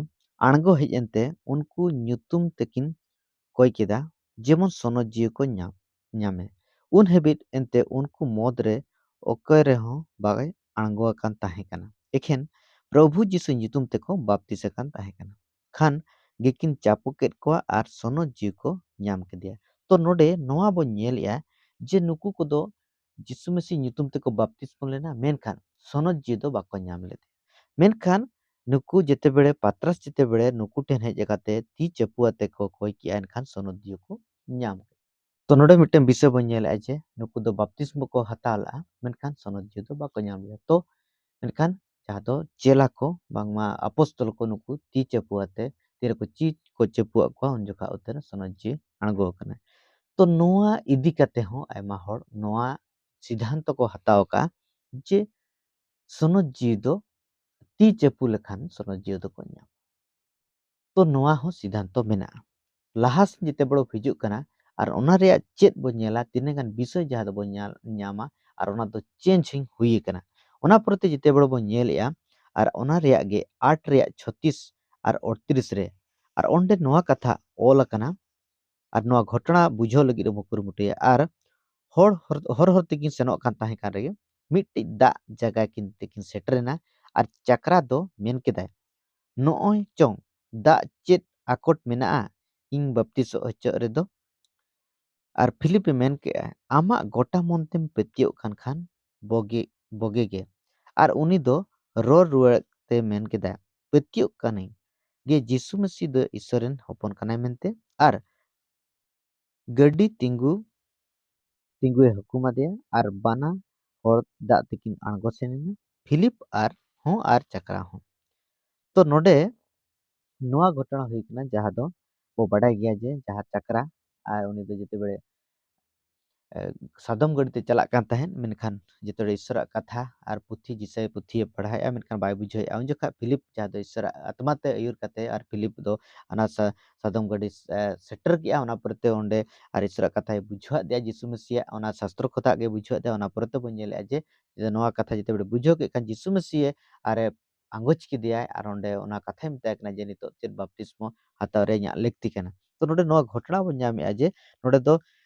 ᱟᱬᱜᱚ ᱦᱮᱡ ᱮᱱᱛᱮ ᱩᱱᱠᱩ ᱧᱩᱛᱩᱢ ᱛᱮᱠᱤᱱ ᱠᱚᱭ ᱠᱮᱫᱟ, ᱡᱮᱢᱚᱱ ᱥᱚᱱᱚᱛ ᱡᱤᱣᱤ ᱠᱚ ᱧᱟᱢ, ᱧᱟᱢᱮ᱾ ᱩᱱ ᱦᱟᱹᱵᱤᱡ ᱮᱱᱛᱮ ᱩᱱᱠᱩ ᱢᱩᱫᱽ ᱨᱮ ᱚᱠᱚᱭ ᱨᱮᱦᱚᱸ ᱵᱟᱭ ᱟᱬᱜᱚ ᱟᱠᱟᱱ ᱛᱟᱦᱮᱸ ᱠᱟᱱᱟ᱾ ᱮᱠᱷᱮᱱ ᱯᱨᱚᱵᱷᱩ ᱡᱤᱥᱩ ᱧᱩᱛᱩᱢ ᱛᱮᱠᱚ ᱵᱟᱯᱛᱤᱥ ᱟᱠᱟᱱ ᱛᱟᱦᱮᱸ ᱠᱟᱱᱟ᱾ ᱠᱷᱟᱱ ᱜᱮᱠᱤᱱ ᱪᱟᱯᱚ ᱠᱮᱫ ᱠᱚᱣᱟ ᱟᱨ ᱥᱚᱱᱚᱛ ᱡᱤᱣᱤ ᱠᱚ ᱧᱟᱢ ᱠᱮᱫᱮᱭᱟ᱾ ᱛᱚ ᱱᱚᱰᱮ ᱱᱚᱣᱟ ᱵᱚᱱ ᱧᱮᱞᱮᱜᱼᱟ ᱡᱮ ᱱᱩᱠᱩ ᱠᱚᱫᱚ ᱡᱤᱥᱩ ᱢᱟᱹᱥᱤ ᱧᱩᱛᱩᱢ ᱛᱮᱠᱚ ᱵᱟᱯᱛᱤᱥᱢᱚ ᱞᱮᱱᱟ, ᱢᱮᱱᱠᱷᱟᱱ ᱥᱚᱱᱚᱛ ᱡᱤᱣᱤ ᱫᱚ ᱵᱟᱠᱚ ᱧᱟᱢ ᱞᱮᱫᱮᱭᱟ᱾ ᱢᱮᱱᱠᱷᱟᱱ ᱱᱩᱠᱩ ᱡᱮᱛᱮ ᱵᱮᱲᱮ ᱯᱟᱛᱨᱟᱥ ᱡᱮᱛᱮ ᱵᱮᱲᱮ ᱱᱩᱠᱩ ᱴᱷᱮᱱ ᱦᱮᱡ ᱠᱟᱛᱮ ᱛᱤ ᱪᱟᱯᱩ ᱟᱛᱮ ᱠᱚ ᱠᱚᱭ ᱠᱮᱜᱼᱟ, ᱮᱱᱠᱷᱟᱱ ᱥᱚᱱᱚᱛ ᱡᱤᱣᱤ ᱠᱚ ᱧᱟᱢ ᱠᱮᱫᱟ᱾ ᱛᱚ ᱱᱚᱰᱮ ᱢᱤᱫᱴᱮᱱ ᱵᱤᱥᱚᱭ ᱵᱚᱱ ᱧᱮᱞᱮᱜᱼᱟ ᱡᱮ ᱱᱩᱠᱩ ᱫᱚ ᱵᱟᱯᱛᱤᱥᱢᱚ ᱠᱚ ᱦᱟᱛᱟᱣ ᱞᱮᱜᱼᱟ, ᱢᱮᱱᱠᱷᱟᱱ ᱥᱚᱱᱚᱛ ᱡᱤᱣᱤ ᱫᱚ ᱵᱟᱠᱚ ᱧᱟᱢ ᱞᱮᱫᱟ᱾ ᱛᱚ ᱢᱮᱱᱠᱷᱟᱱ ᱡᱟᱦᱟᱸ ᱫᱚ ᱪᱮᱞᱟ ᱠᱚ, ᱵᱟᱝᱢᱟ ᱟᱯᱚᱥᱛᱚᱞ ᱠᱚ, ᱱᱩᱠᱩ ᱛᱤ ᱪᱟᱯᱩ ᱟᱛᱮ ᱛᱤ ᱨᱮᱠᱚ ᱪᱤ ᱠᱚ ᱪᱟᱯᱩ ᱟᱫ ᱠᱚᱣᱟ, ᱩᱱ ᱡᱚᱠᱷᱟ ᱩᱛᱟᱹᱨ ᱥᱚᱱᱚᱛ ᱡᱤᱣᱤ ᱟᱬᱜᱚ ᱟᱠᱟᱱᱟ᱾ ᱛᱚ ᱱᱚᱣᱟ ᱤᱫᱤ ᱠᱟᱛᱮ ᱦᱚᱸ ᱟᱭᱢᱟ ᱦᱚᱲ ᱱᱚᱣᱟ ᱥᱤᱫᱷᱟᱱᱛᱚ ᱠᱚ ᱦᱟᱛᱟᱣ ᱟᱠᱟᱫᱼᱟ ᱡᱮ ᱥᱚᱱᱚᱛ ᱡᱤᱣᱤ ᱫᱚ ᱛᱤ ᱪᱟᱯᱩ ᱞᱮᱠᱷᱟᱱ ᱥᱚᱱᱚᱛ ᱡᱤᱣᱤ ᱫᱚᱠᱚ ᱧᱟᱢᱟ᱾ ᱛᱚ ᱱᱚᱣᱟ ᱦᱚᱸ ᱥᱤᱫᱷᱟᱱᱛᱚ ᱢᱮᱱᱟᱜᱼᱟ᱾ ᱞᱟᱦᱟ ᱥᱮᱫ ᱡᱮᱛᱮ ᱵᱚᱲᱚ ᱦᱤᱡᱩᱜ ᱠᱟᱱᱟ ᱟᱨ ᱚᱱᱟ ᱨᱮᱭᱟᱜ ᱪᱮᱫ ᱵᱚ ᱧᱮᱞᱟ, ᱛᱤᱱᱟᱹᱜ ᱜᱟᱱ ᱵᱤᱥᱚᱭ ᱡᱟᱦᱟᱸ ᱫᱚᱵᱚ ᱧᱟᱞ-, ᱧᱟᱢᱟ ᱟᱨ ᱚᱱᱟ ᱫᱚ ᱪᱮᱧᱡᱽ ᱦᱩᱭ ᱟᱠᱟᱱᱟ᱾ ᱚᱱᱟ ᱯᱚᱨᱮᱛᱮ ᱡᱮᱛᱮ ᱵᱚᱲᱚ ᱵᱚ ᱧᱮᱞᱮᱜᱼᱟ ᱟᱨ ᱚᱱᱟ ᱨᱮᱭᱟᱜ ᱜᱮ ᱟᱴ ᱨᱮᱭᱟᱜ ᱪᱷᱚᱛᱤᱥ ᱟᱨ ᱟᱴᱛᱨᱤᱥ ᱨᱮ, ᱟᱨ ᱚᱸᱰᱮ ᱱᱚᱣᱟ ᱠᱟᱛᱷᱟ ᱚᱞ ᱟᱠᱟᱱᱟ ᱟᱨ ᱱᱚᱣᱟ ᱜᱷᱚᱴᱚᱱᱟ ᱵᱩᱡᱷᱟᱹᱣ ᱞᱟᱹᱜᱤᱫ ᱵᱚ ᱠᱩᱨᱩᱢᱩᱴᱩᱭᱟ᱾ ᱟᱨ ᱦᱚᱨ ᱦᱚᱨ ᱦᱚᱨ ᱦᱚᱨ ᱛᱮᱠᱤᱱ ᱥᱮᱱᱚᱜ ᱠᱟᱱ ᱛᱟᱦᱮᱸ ᱠᱟᱱ ᱨᱮᱜᱮ ᱢᱤᱫᱴᱤᱡ ᱫᱟᱜ ᱡᱟᱭᱜᱟ ᱠᱤᱱ ᱛᱮᱠᱤᱱ ᱥᱮᱴᱮᱨᱮᱱᱟ᱾ ᱟᱨ ᱪᱟᱠᱨᱟ ᱫᱚ ᱢᱮᱱ ᱠᱮᱫᱟᱭ, "ᱱᱚᱜᱼᱚᱭ ᱪᱚᱝ ᱫᱟᱜ ᱪᱮᱫ ᱟᱠᱚᱴ ᱢᱮᱱᱟᱜᱼᱟ ᱤᱧ ᱵᱟᱯᱛᱤᱥᱚᱜ ᱦᱚᱪᱚᱜ ᱨᱮᱫᱚ?" ᱟᱨ ᱯᱷᱤᱞᱤᱯ ᱮ ᱢᱮᱱ ᱠᱮᱜᱼᱟ, "ᱟᱢᱟᱜ ᱜᱚᱴᱟ ᱢᱚᱱᱛᱮᱢ ᱯᱟᱹᱛᱭᱟᱹᱜ ᱠᱟᱱ ᱠᱷᱟᱱ ᱵᱚᱜᱮ ᱵᱚᱜᱮ ᱜᱮ᱾ ᱟᱨ ᱩᱱᱤ ᱫᱚ ᱨᱚᱲ ᱨᱩᱣᱟᱹᱲ ᱛᱮ ᱢᱮᱱ ᱠᱮᱫᱟ, 'ᱯᱟᱹᱛᱭᱟᱹᱜ ᱠᱟᱹᱱᱟᱹᱧ ᱜᱮ ᱡᱤᱥᱩ ᱢᱟᱹᱥᱤ ᱫᱚ ᱤᱥᱚᱨ ᱨᱮᱱ ᱦᱚᱯᱚᱱ ᱠᱟᱱᱟᱭ ᱢᱮᱱᱛᱮ᱾ ᱟᱨ ᱜᱟᱹᱰᱤ ᱛᱤᱸᱜᱩ ᱛᱤᱸᱜᱩᱭ ᱦᱩᱠᱩᱢ ᱟᱫᱮᱭᱟ ᱟᱨ ᱵᱟᱱᱟ ᱦᱚᱲ ᱫᱟᱜ ᱛᱮᱠᱤᱱ ᱟᱬᱜᱚ ᱥᱮᱱ ᱮᱱᱟ, ᱯᱷᱤᱞᱤᱯ ᱟᱨ ᱦᱚᱸ ᱟᱨ ᱪᱟᱠᱨᱟ ᱦᱚᱸ᱾ ᱛᱚ ᱱᱚᱰᱮ ᱱᱚᱣᱟ ᱜᱷᱚᱴᱚᱱᱟ ᱦᱩᱭ ᱠᱟᱱᱟ, ᱡᱟᱦᱟᱸ ᱫᱚ ᱵᱚ ᱵᱟᱰᱟᱭ ᱜᱮᱭᱟ ᱡᱮ ᱡᱟᱦᱟᱸ ᱪᱟᱠᱨᱟ ᱟᱨ ᱩᱱᱤ ᱫᱚ ᱡᱮᱛᱮ ᱵᱮᱲᱮ ᱮ, ᱥᱟᱫᱚᱢ ᱜᱟᱹᱰᱤ ᱛᱮ ᱪᱟᱞᱟᱜ ᱠᱟᱱ ᱛᱟᱦᱮᱸᱫ, ᱢᱮᱱᱠᱷᱟᱱ ᱡᱮᱛᱮ ᱵᱮᱲᱮ ᱤᱥᱚᱨᱟᱜ ᱠᱟᱛᱷᱟ ᱟᱨ ᱯᱩᱛᱷᱤ ᱡᱤᱥᱟᱭ ᱯᱩᱛᱷᱤᱭᱮ ᱯᱟᱲᱦᱟᱣᱮᱫᱼᱟ, ᱢᱮᱱᱠᱷᱟᱱ ᱵᱟᱭ ᱵᱩᱡᱷᱟᱹᱣᱮᱫᱼᱟ᱾ ᱩᱱ ᱡᱚᱠᱷᱟᱜ ᱯᱷᱤᱞᱤᱯ ᱡᱟᱦᱟᱸ ᱫᱚ ᱤᱥᱚᱨᱟᱜ ᱟᱛᱢᱟ ᱛᱮ ᱟᱹᱭᱩᱨ ᱠᱟᱛᱮ ᱟᱨ ᱯᱷᱤᱞᱤᱯ ᱫᱚ ᱚᱱᱟ ᱥᱟ-, ᱥᱟᱫᱚᱢ ᱜᱟᱹᱰᱤ ᱮ, ᱥᱮᱴᱮᱨ ᱠᱮᱜᱼᱟ, ᱚᱱᱟ ᱯᱚᱨᱮᱛᱮ ᱚᱸᱰᱮ ᱟᱨ ᱤᱥᱚᱨᱟᱜ ᱠᱟᱛᱷᱟᱭ ᱵᱩᱡᱷᱟᱹᱣᱟᱫᱮᱭᱟ ᱡᱤᱥᱩ ᱢᱮᱥᱤᱭᱟᱜ ᱚᱱᱟ ᱥᱟᱥᱛᱨᱚ ᱠᱷᱚᱛᱟᱜ ᱜᱮ ᱵᱩᱡᱷᱟᱹᱣᱟᱫᱮᱭᱟ᱾ ᱚᱱᱟ ᱯᱚᱨᱮ ᱛᱮᱵᱚᱱ ᱧᱮᱞᱮᱫᱼᱟ ᱡᱮ, ᱡᱮ ᱱᱚᱣᱟ ᱠᱟᱛᱷᱟ ᱡᱮᱛᱮ ᱵᱮᱲᱮ ᱵᱩᱡᱷᱟᱹᱣ ᱠᱮᱫ ᱠᱷᱟᱱ ᱡᱤᱥᱩ ᱢᱮᱥᱤᱭᱮ ᱟᱨᱮ ᱟᱸᱜᱚᱪ ᱠᱮᱫᱮᱭᱟᱭ ᱟᱨ ᱚᱸᱰᱮ ᱚᱱᱟ ᱠᱟᱛᱷᱟᱭ ᱢᱮᱛᱟᱭ ᱠᱟᱱᱟ ᱡᱮ ᱱᱤᱛᱚᱜ ᱪᱮᱫ ᱵᱟᱯᱛᱤᱥᱢᱚ ᱦᱟᱛᱟᱣ ᱨᱮ ᱤᱧᱟᱹᱜ ᱞᱟᱹᱠᱛᱤ ᱠᱟᱱᱟ᱾ ᱛᱚ ᱱᱚᱰᱮ ᱱᱚᱣᱟ ᱜᱷᱚᱴᱚᱱᱟ ᱵᱚᱱ ᱧᱟᱢᱮᱫᱼᱟ ᱡᱮ ᱱᱚᱰᱮ ᱫᱚ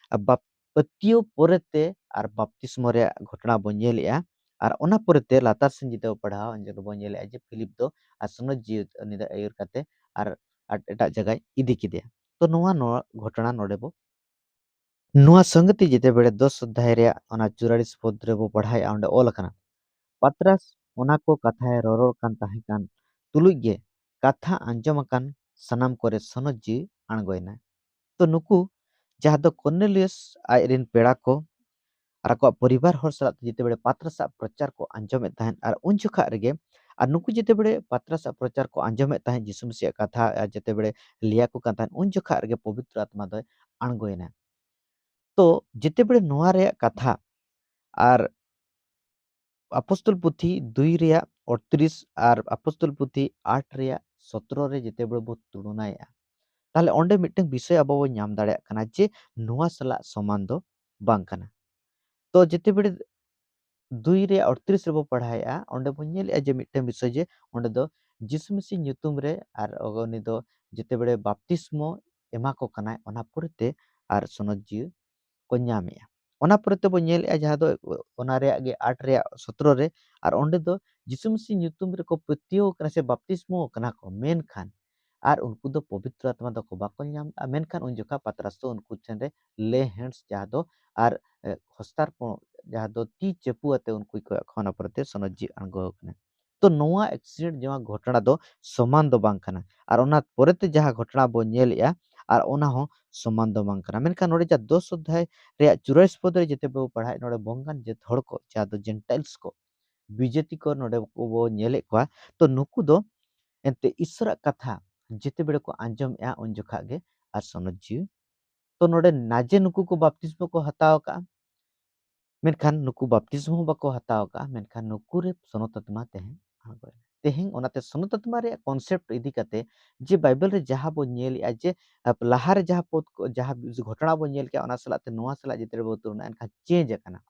ᱵᱟᱯ-, ᱯᱟᱹᱛᱭᱟᱹᱣ ᱯᱚᱨᱮᱛᱮ ᱟᱨ ᱵᱟᱯᱛᱤᱥᱢᱚ ᱨᱮᱭᱟᱜ ᱜᱷᱚᱴᱚᱱᱟ ᱵᱚᱱ ᱧᱮᱞᱮᱫᱼᱟ᱾ ᱟᱨ ᱚᱱᱟ ᱯᱚᱨᱮᱛᱮ ᱞᱟᱛᱟᱨ ᱥᱮᱱ ᱡᱩᱫᱤ ᱵᱚ ᱯᱟᱲᱦᱟᱣᱟ, ᱩᱱ ᱡᱚᱠᱷᱚᱱ ᱵᱚᱱ ᱧᱮᱞᱮᱫᱼᱟ ᱡᱮ ᱯᱷᱤᱞᱤᱯ ᱫᱚ ᱟᱨ ᱥᱚᱱᱚᱛ ᱡᱤᱣᱤ ᱩᱱᱤ ᱫᱚ ᱟᱹᱭᱩᱨ ᱠᱟᱛᱮ ᱟᱨ, ᱟᱨ ᱮᱴᱟᱜ ᱡᱟᱭᱜᱟᱭ ᱤᱫᱤ ᱠᱮᱫᱮᱭᱟ᱾ ᱛᱚ ᱱᱚᱣᱟ, ᱱᱚᱣᱟ ᱜᱷᱚᱴᱚᱱᱟ ᱱᱚᱰᱮ ᱵᱚ ᱱᱚᱣᱟ ᱥᱚᱝᱜᱚᱛᱤ ᱡᱮᱛᱮ ᱵᱮᱲᱮ ᱫᱚᱥ ᱚᱫᱷᱭᱟᱭ ᱨᱮᱭᱟᱜ ᱚᱱᱟ ᱪᱩᱣᱟᱲᱤᱥ ᱯᱚᱫ ᱨᱮᱵᱚ ᱯᱟᱲᱦᱟᱣᱮᱫᱼᱟ, ᱚᱸᱰᱮ ᱚᱞ ᱟᱠᱟᱱᱟ, "ᱯᱟᱛᱨᱟᱥ ᱚᱱᱟ ᱠᱚ ᱠᱟᱛᱷᱟᱭ ᱨᱚᱨᱚᱲ ᱠᱟᱱ ᱛᱟᱦᱮᱸ ᱠᱟᱱ ᱛᱩᱞᱩᱡ ᱜᱮ ᱠᱟᱛᱷᱟ ᱟᱸᱡᱚᱢ ᱟᱠᱟᱱ ᱥᱟᱱᱟᱢ ᱠᱚᱨᱮ ᱥᱚᱱᱚᱛ ᱡᱤᱣᱤ ᱟᱬᱜᱚᱭᱮᱱᱟ᱾" ᱛᱚ ᱱᱩᱠᱩ ᱡᱟᱦᱟᱸ ᱫᱚ ᱠᱚᱨᱱᱮᱞᱤᱭᱟᱥ ᱟᱡ ᱨᱮᱱ ᱯᱮᱲᱟ ᱠᱚ ᱟᱨ ᱟᱠᱚᱣᱟᱜ ᱯᱚᱨᱤᱵᱟᱨ ᱦᱚᱲ ᱥᱟᱞᱟᱜ ᱛᱮ ᱡᱮᱛᱮ ᱵᱮᱲᱮ ᱯᱟᱛᱨᱟᱥᱟᱜ ᱯᱨᱚᱪᱟᱨ ᱠᱚ ᱟᱸᱡᱚᱢᱮᱫ ᱛᱟᱦᱮᱸᱫ, ᱟᱨ ᱩᱱ ᱡᱚᱠᱷᱟᱜ ᱨᱮᱜᱮ, ᱟᱨ ᱱᱩᱠᱩ ᱡᱮᱛᱮ ᱵᱮᱲᱮ ᱯᱟᱛᱨᱟᱥᱟᱜ ᱯᱨᱚᱪᱟᱨ ᱠᱚ ᱟᱸᱡᱚᱢᱮᱫ ᱛᱟᱦᱮᱸᱫ, ᱡᱤᱥᱩ ᱢᱟᱹᱥᱤᱭᱟᱜ ᱠᱟᱛᱷᱟ, ᱟᱨ ᱡᱮᱛᱮ ᱵᱮᱲᱮ ᱞᱟᱹᱭᱟᱠᱚ ᱠᱟᱱ ᱛᱟᱦᱮᱸᱫ, ᱩᱱ ᱡᱚᱠᱷᱟᱜ ᱨᱮᱜᱮ ᱯᱚᱵᱤᱛᱨᱚ ᱟᱛᱢᱟ ᱫᱚᱭ ᱟᱬᱜᱚᱭᱮᱱᱟ᱾ ᱛᱚ ᱡᱮᱛᱮ ᱵᱮᱲᱮ ᱱᱚᱣᱟ ᱨᱮᱭᱟᱜ ᱠᱟᱛᱷᱟ ᱟᱨ ᱟᱯᱚᱥᱛᱚᱞ ᱯᱩᱛᱷᱤ ᱫᱩᱭ ᱨᱮᱭᱟᱜ ᱟᱴᱛᱨᱤᱥ ᱟᱨ ᱟᱯᱚᱥᱛᱚᱞ ᱯᱩᱛᱷᱤ ᱟᱴ ᱨᱮᱭᱟᱜ ᱥᱚᱛᱨᱚ ᱨᱮ ᱡᱮᱛᱮ ᱵᱮᱲᱮ ᱵᱚ ᱛᱩᱞᱚᱱᱟᱭᱮᱫᱼᱟ, ᱛᱟᱦᱞᱮ ᱚᱸᱰᱮ ᱢᱤᱫᱴᱟᱝ ᱵᱤᱥᱚᱭ ᱟᱵᱚ ᱵᱚᱱ ᱧᱟᱢ ᱫᱟᱲᱮᱭᱟᱜ ᱠᱟᱱᱟ ᱡᱮ ᱱᱚᱣᱟ ᱥᱟᱞᱟᱜ ᱥᱚᱢᱟᱱ ᱫᱚ ᱵᱟᱝ ᱠᱟᱱᱟ᱾ ᱛᱚ ᱡᱮᱛᱮ ᱵᱮᱲᱮ ᱫᱩᱭ ᱨᱮᱭᱟᱜ ᱟᱴᱛᱨᱤᱥ ᱨᱮᱵᱚ ᱯᱟᱲᱦᱟᱣᱮᱫᱼᱟ, ᱚᱸᱰᱮ ᱵᱚᱱ ᱧᱮᱞᱮᱫᱼᱟ ᱡᱮ ᱢᱤᱫᱴᱟᱝ ᱵᱤᱥᱚᱭ ᱡᱮ ᱚᱸᱰᱮ ᱫᱚ ᱡᱤᱥᱩ ᱢᱟᱹᱥᱤ ᱧᱩᱛᱩᱢ ᱨᱮ ᱟᱨ ᱩᱱᱤ ᱫᱚ ᱡᱮᱛᱮ ᱵᱮᱲᱮ ᱵᱟᱯᱛᱤᱥᱢᱚ ᱮᱢᱟ ᱠᱚ ᱠᱟᱱᱟᱭ, ᱚᱱᱟ ᱯᱚᱨᱮᱛᱮ ᱟᱨ ᱥᱚᱱᱚᱛ ᱡᱤᱣᱤ ᱠᱚ ᱧᱟᱢᱮᱜᱼᱟ᱾ ᱚᱱᱟ ᱯᱚᱨᱮ ᱛᱮᱵᱚ ᱧᱮᱞᱮᱜᱼᱟ ᱡᱟᱦᱟᱸ ᱫᱚ ᱚᱱᱟ ᱨᱮᱭᱟᱜ ᱜᱮ ᱟᱴ ᱨᱮᱭᱟᱜ ᱥᱚᱛᱨᱚ ᱨᱮ, ᱟᱨ ᱚᱸᱰᱮ ᱫᱚ ᱡᱤᱥᱩ ᱢᱟᱹᱥᱤ ᱧᱩᱛᱩᱢ ᱨᱮᱠᱚ ᱯᱟᱹᱛᱭᱟᱹᱣ ᱠᱟᱱᱟ ᱥᱮ ᱵᱟᱯᱛᱤᱥᱢᱚ ᱠᱟᱱᱟ ᱠᱚ, ᱢᱮᱱᱠᱷᱟᱱ ᱟᱨ ᱩᱱᱠᱩ ᱫᱚ ᱯᱚᱵᱤᱛᱨᱚ ᱟᱛᱢᱟ ᱫᱚᱠᱚ ᱵᱟᱠᱚ ᱧᱟᱢ ᱞᱮᱜᱼᱟ, ᱢᱮᱱᱠᱷᱟᱱ ᱩᱱ ᱡᱚᱠᱷᱟ ᱯᱟᱛᱨᱟᱥ ᱫᱚ ᱩᱱᱠᱩ ᱴᱷᱮᱱ ᱨᱮ lay hands ᱡᱟᱦᱟᱸ ᱫᱚ ᱟᱨ ᱮ, ᱦᱚᱥᱛᱟᱨᱯᱚᱬ ᱡᱟᱦᱟᱸ ᱫᱚ ᱛᱤ ᱪᱟᱯᱩ ᱟᱛᱮ ᱩᱱᱠᱩ ᱠᱚ ᱮᱠᱷᱚᱱ ᱚᱱᱟ ᱯᱚᱨᱮ ᱛᱮ ᱥᱚᱱᱚᱛ ᱡᱤᱣᱤ ᱟᱬᱜᱚ ᱟᱠᱟᱱᱟ᱾ ᱛᱚ ᱱᱚᱣᱟ ᱮᱠᱥᱤᱰᱮᱱᱴ ᱡᱟᱦᱟᱸ ᱜᱷᱚᱴᱚᱱᱟ ᱫᱚ ᱥᱚᱢᱟᱱ ᱫᱚ ᱵᱟᱝ ᱠᱟᱱᱟ, ᱟᱨ ᱚᱱᱟ ᱯᱚᱨᱮ ᱛᱮ ᱡᱟᱦᱟᱸ ᱜᱷᱚᱴᱚᱱᱟ ᱵᱚ ᱧᱮᱞᱮᱜᱼᱟ ᱟᱨ ᱚᱱᱟ ᱦᱚᱸ ᱥᱚᱢᱟᱱ ᱫᱚ ᱵᱟᱝ ᱠᱟᱱᱟ᱾ ᱢᱮᱱᱠᱷᱟᱱ ᱱᱚᱰᱮ ᱡᱟᱦᱟᱸ ᱫᱚᱥ ᱚᱫᱷᱭᱟᱭ ᱨᱮᱭᱟᱜ ᱪᱩᱨᱟᱭᱤᱥ ᱯᱚᱫ ᱨᱮ ᱡᱮᱛᱮ ᱵᱚ ᱯᱟᱲᱦᱟᱜ, ᱱᱚᱰᱮ ᱵᱚᱝᱜᱟᱱ ᱡᱟᱹᱛ ᱦᱚᱲ ᱠᱚ ᱡᱟᱦᱟᱸ ᱫᱚ ᱡᱮᱱᱴᱟᱭᱤᱞᱥ ᱠᱚ, ᱵᱤᱡᱟᱹᱛᱤ ᱠᱚ ᱱᱚᱰᱮ ᱠᱚ ᱵᱚ ᱧᱮᱞᱮᱫ ᱠᱚᱣᱟ᱾ ᱛᱚ ᱱᱩᱠᱩ ᱫᱚ ᱮᱱᱛᱮ ᱤᱥᱚᱨᱟᱜ ᱠᱟᱛᱷᱟ ᱡᱮᱛᱮ ᱵᱮᱲᱮ ᱠᱚ ᱟᱸᱡᱚᱢᱮᱜᱼᱟ ᱩᱱ ᱡᱚᱠᱷᱟ ᱜᱮ ᱟᱨ ᱥᱚᱱᱚᱛ ᱡᱤᱣᱤ᱾ ᱛᱚ ᱱᱚᱰᱮ ᱱᱟᱡᱮ ᱱᱩᱠᱩ ᱠᱚ ᱵᱟᱯᱛᱤᱥᱢᱚ ᱠᱚ ᱦᱟᱛᱟᱣ ᱟᱠᱟᱜᱼᱟ, ᱢᱮᱱᱠᱷᱟᱱ ᱱᱩᱠᱩ ᱵᱟᱯᱛᱤᱥᱢᱚ ᱦᱚᱸ ᱵᱟᱠᱚ ᱦᱟᱛᱟᱣ ᱟᱠᱟᱜᱼᱟ, ᱢᱮᱱᱠᱷᱟᱱ ᱱᱩᱠᱩ ᱨᱮ ᱥᱚᱱᱚᱛ ᱟᱛᱢᱟ ᱛᱮᱦᱮᱧ ᱟᱬᱜᱚᱭᱮᱱᱟ᱾ ᱛᱮᱦᱮᱧ ᱚᱱᱟᱛᱮ ᱥᱚᱱᱚᱛ ᱟᱛᱢᱟ ᱨᱮᱭᱟᱜ ᱠᱚᱱᱥᱮᱯᱴ ᱤᱫᱤ ᱠᱟᱛᱮ ᱡᱮ ᱵᱟᱭᱵᱮᱞ ᱨᱮ ᱡᱟᱦᱟᱸ ᱵᱚ ᱧᱮᱞᱮᱜᱼᱟ ᱡᱮ ᱟᱯ-, ᱞᱟᱦᱟᱨᱮ ᱡᱟᱦᱟᱸ ᱯᱚᱫ ᱠᱚ, ᱡᱟᱦᱟᱸ ᱜᱷᱚᱴᱚᱱᱟ ᱵᱚ ᱧᱮᱞ ᱠᱮᱜᱼᱟ, ᱚᱱᱟ ᱥᱟᱞᱟᱜ ᱛᱮ ᱱᱚᱣᱟ ᱥᱟᱞᱟᱜ ᱡᱮᱛᱮ ᱵᱚ ᱛᱩᱞᱚᱱᱟ, ᱮᱱᱠᱷᱟᱱ ᱪᱮᱧᱡᱽ ᱟᱠᱟᱱᱟ᱾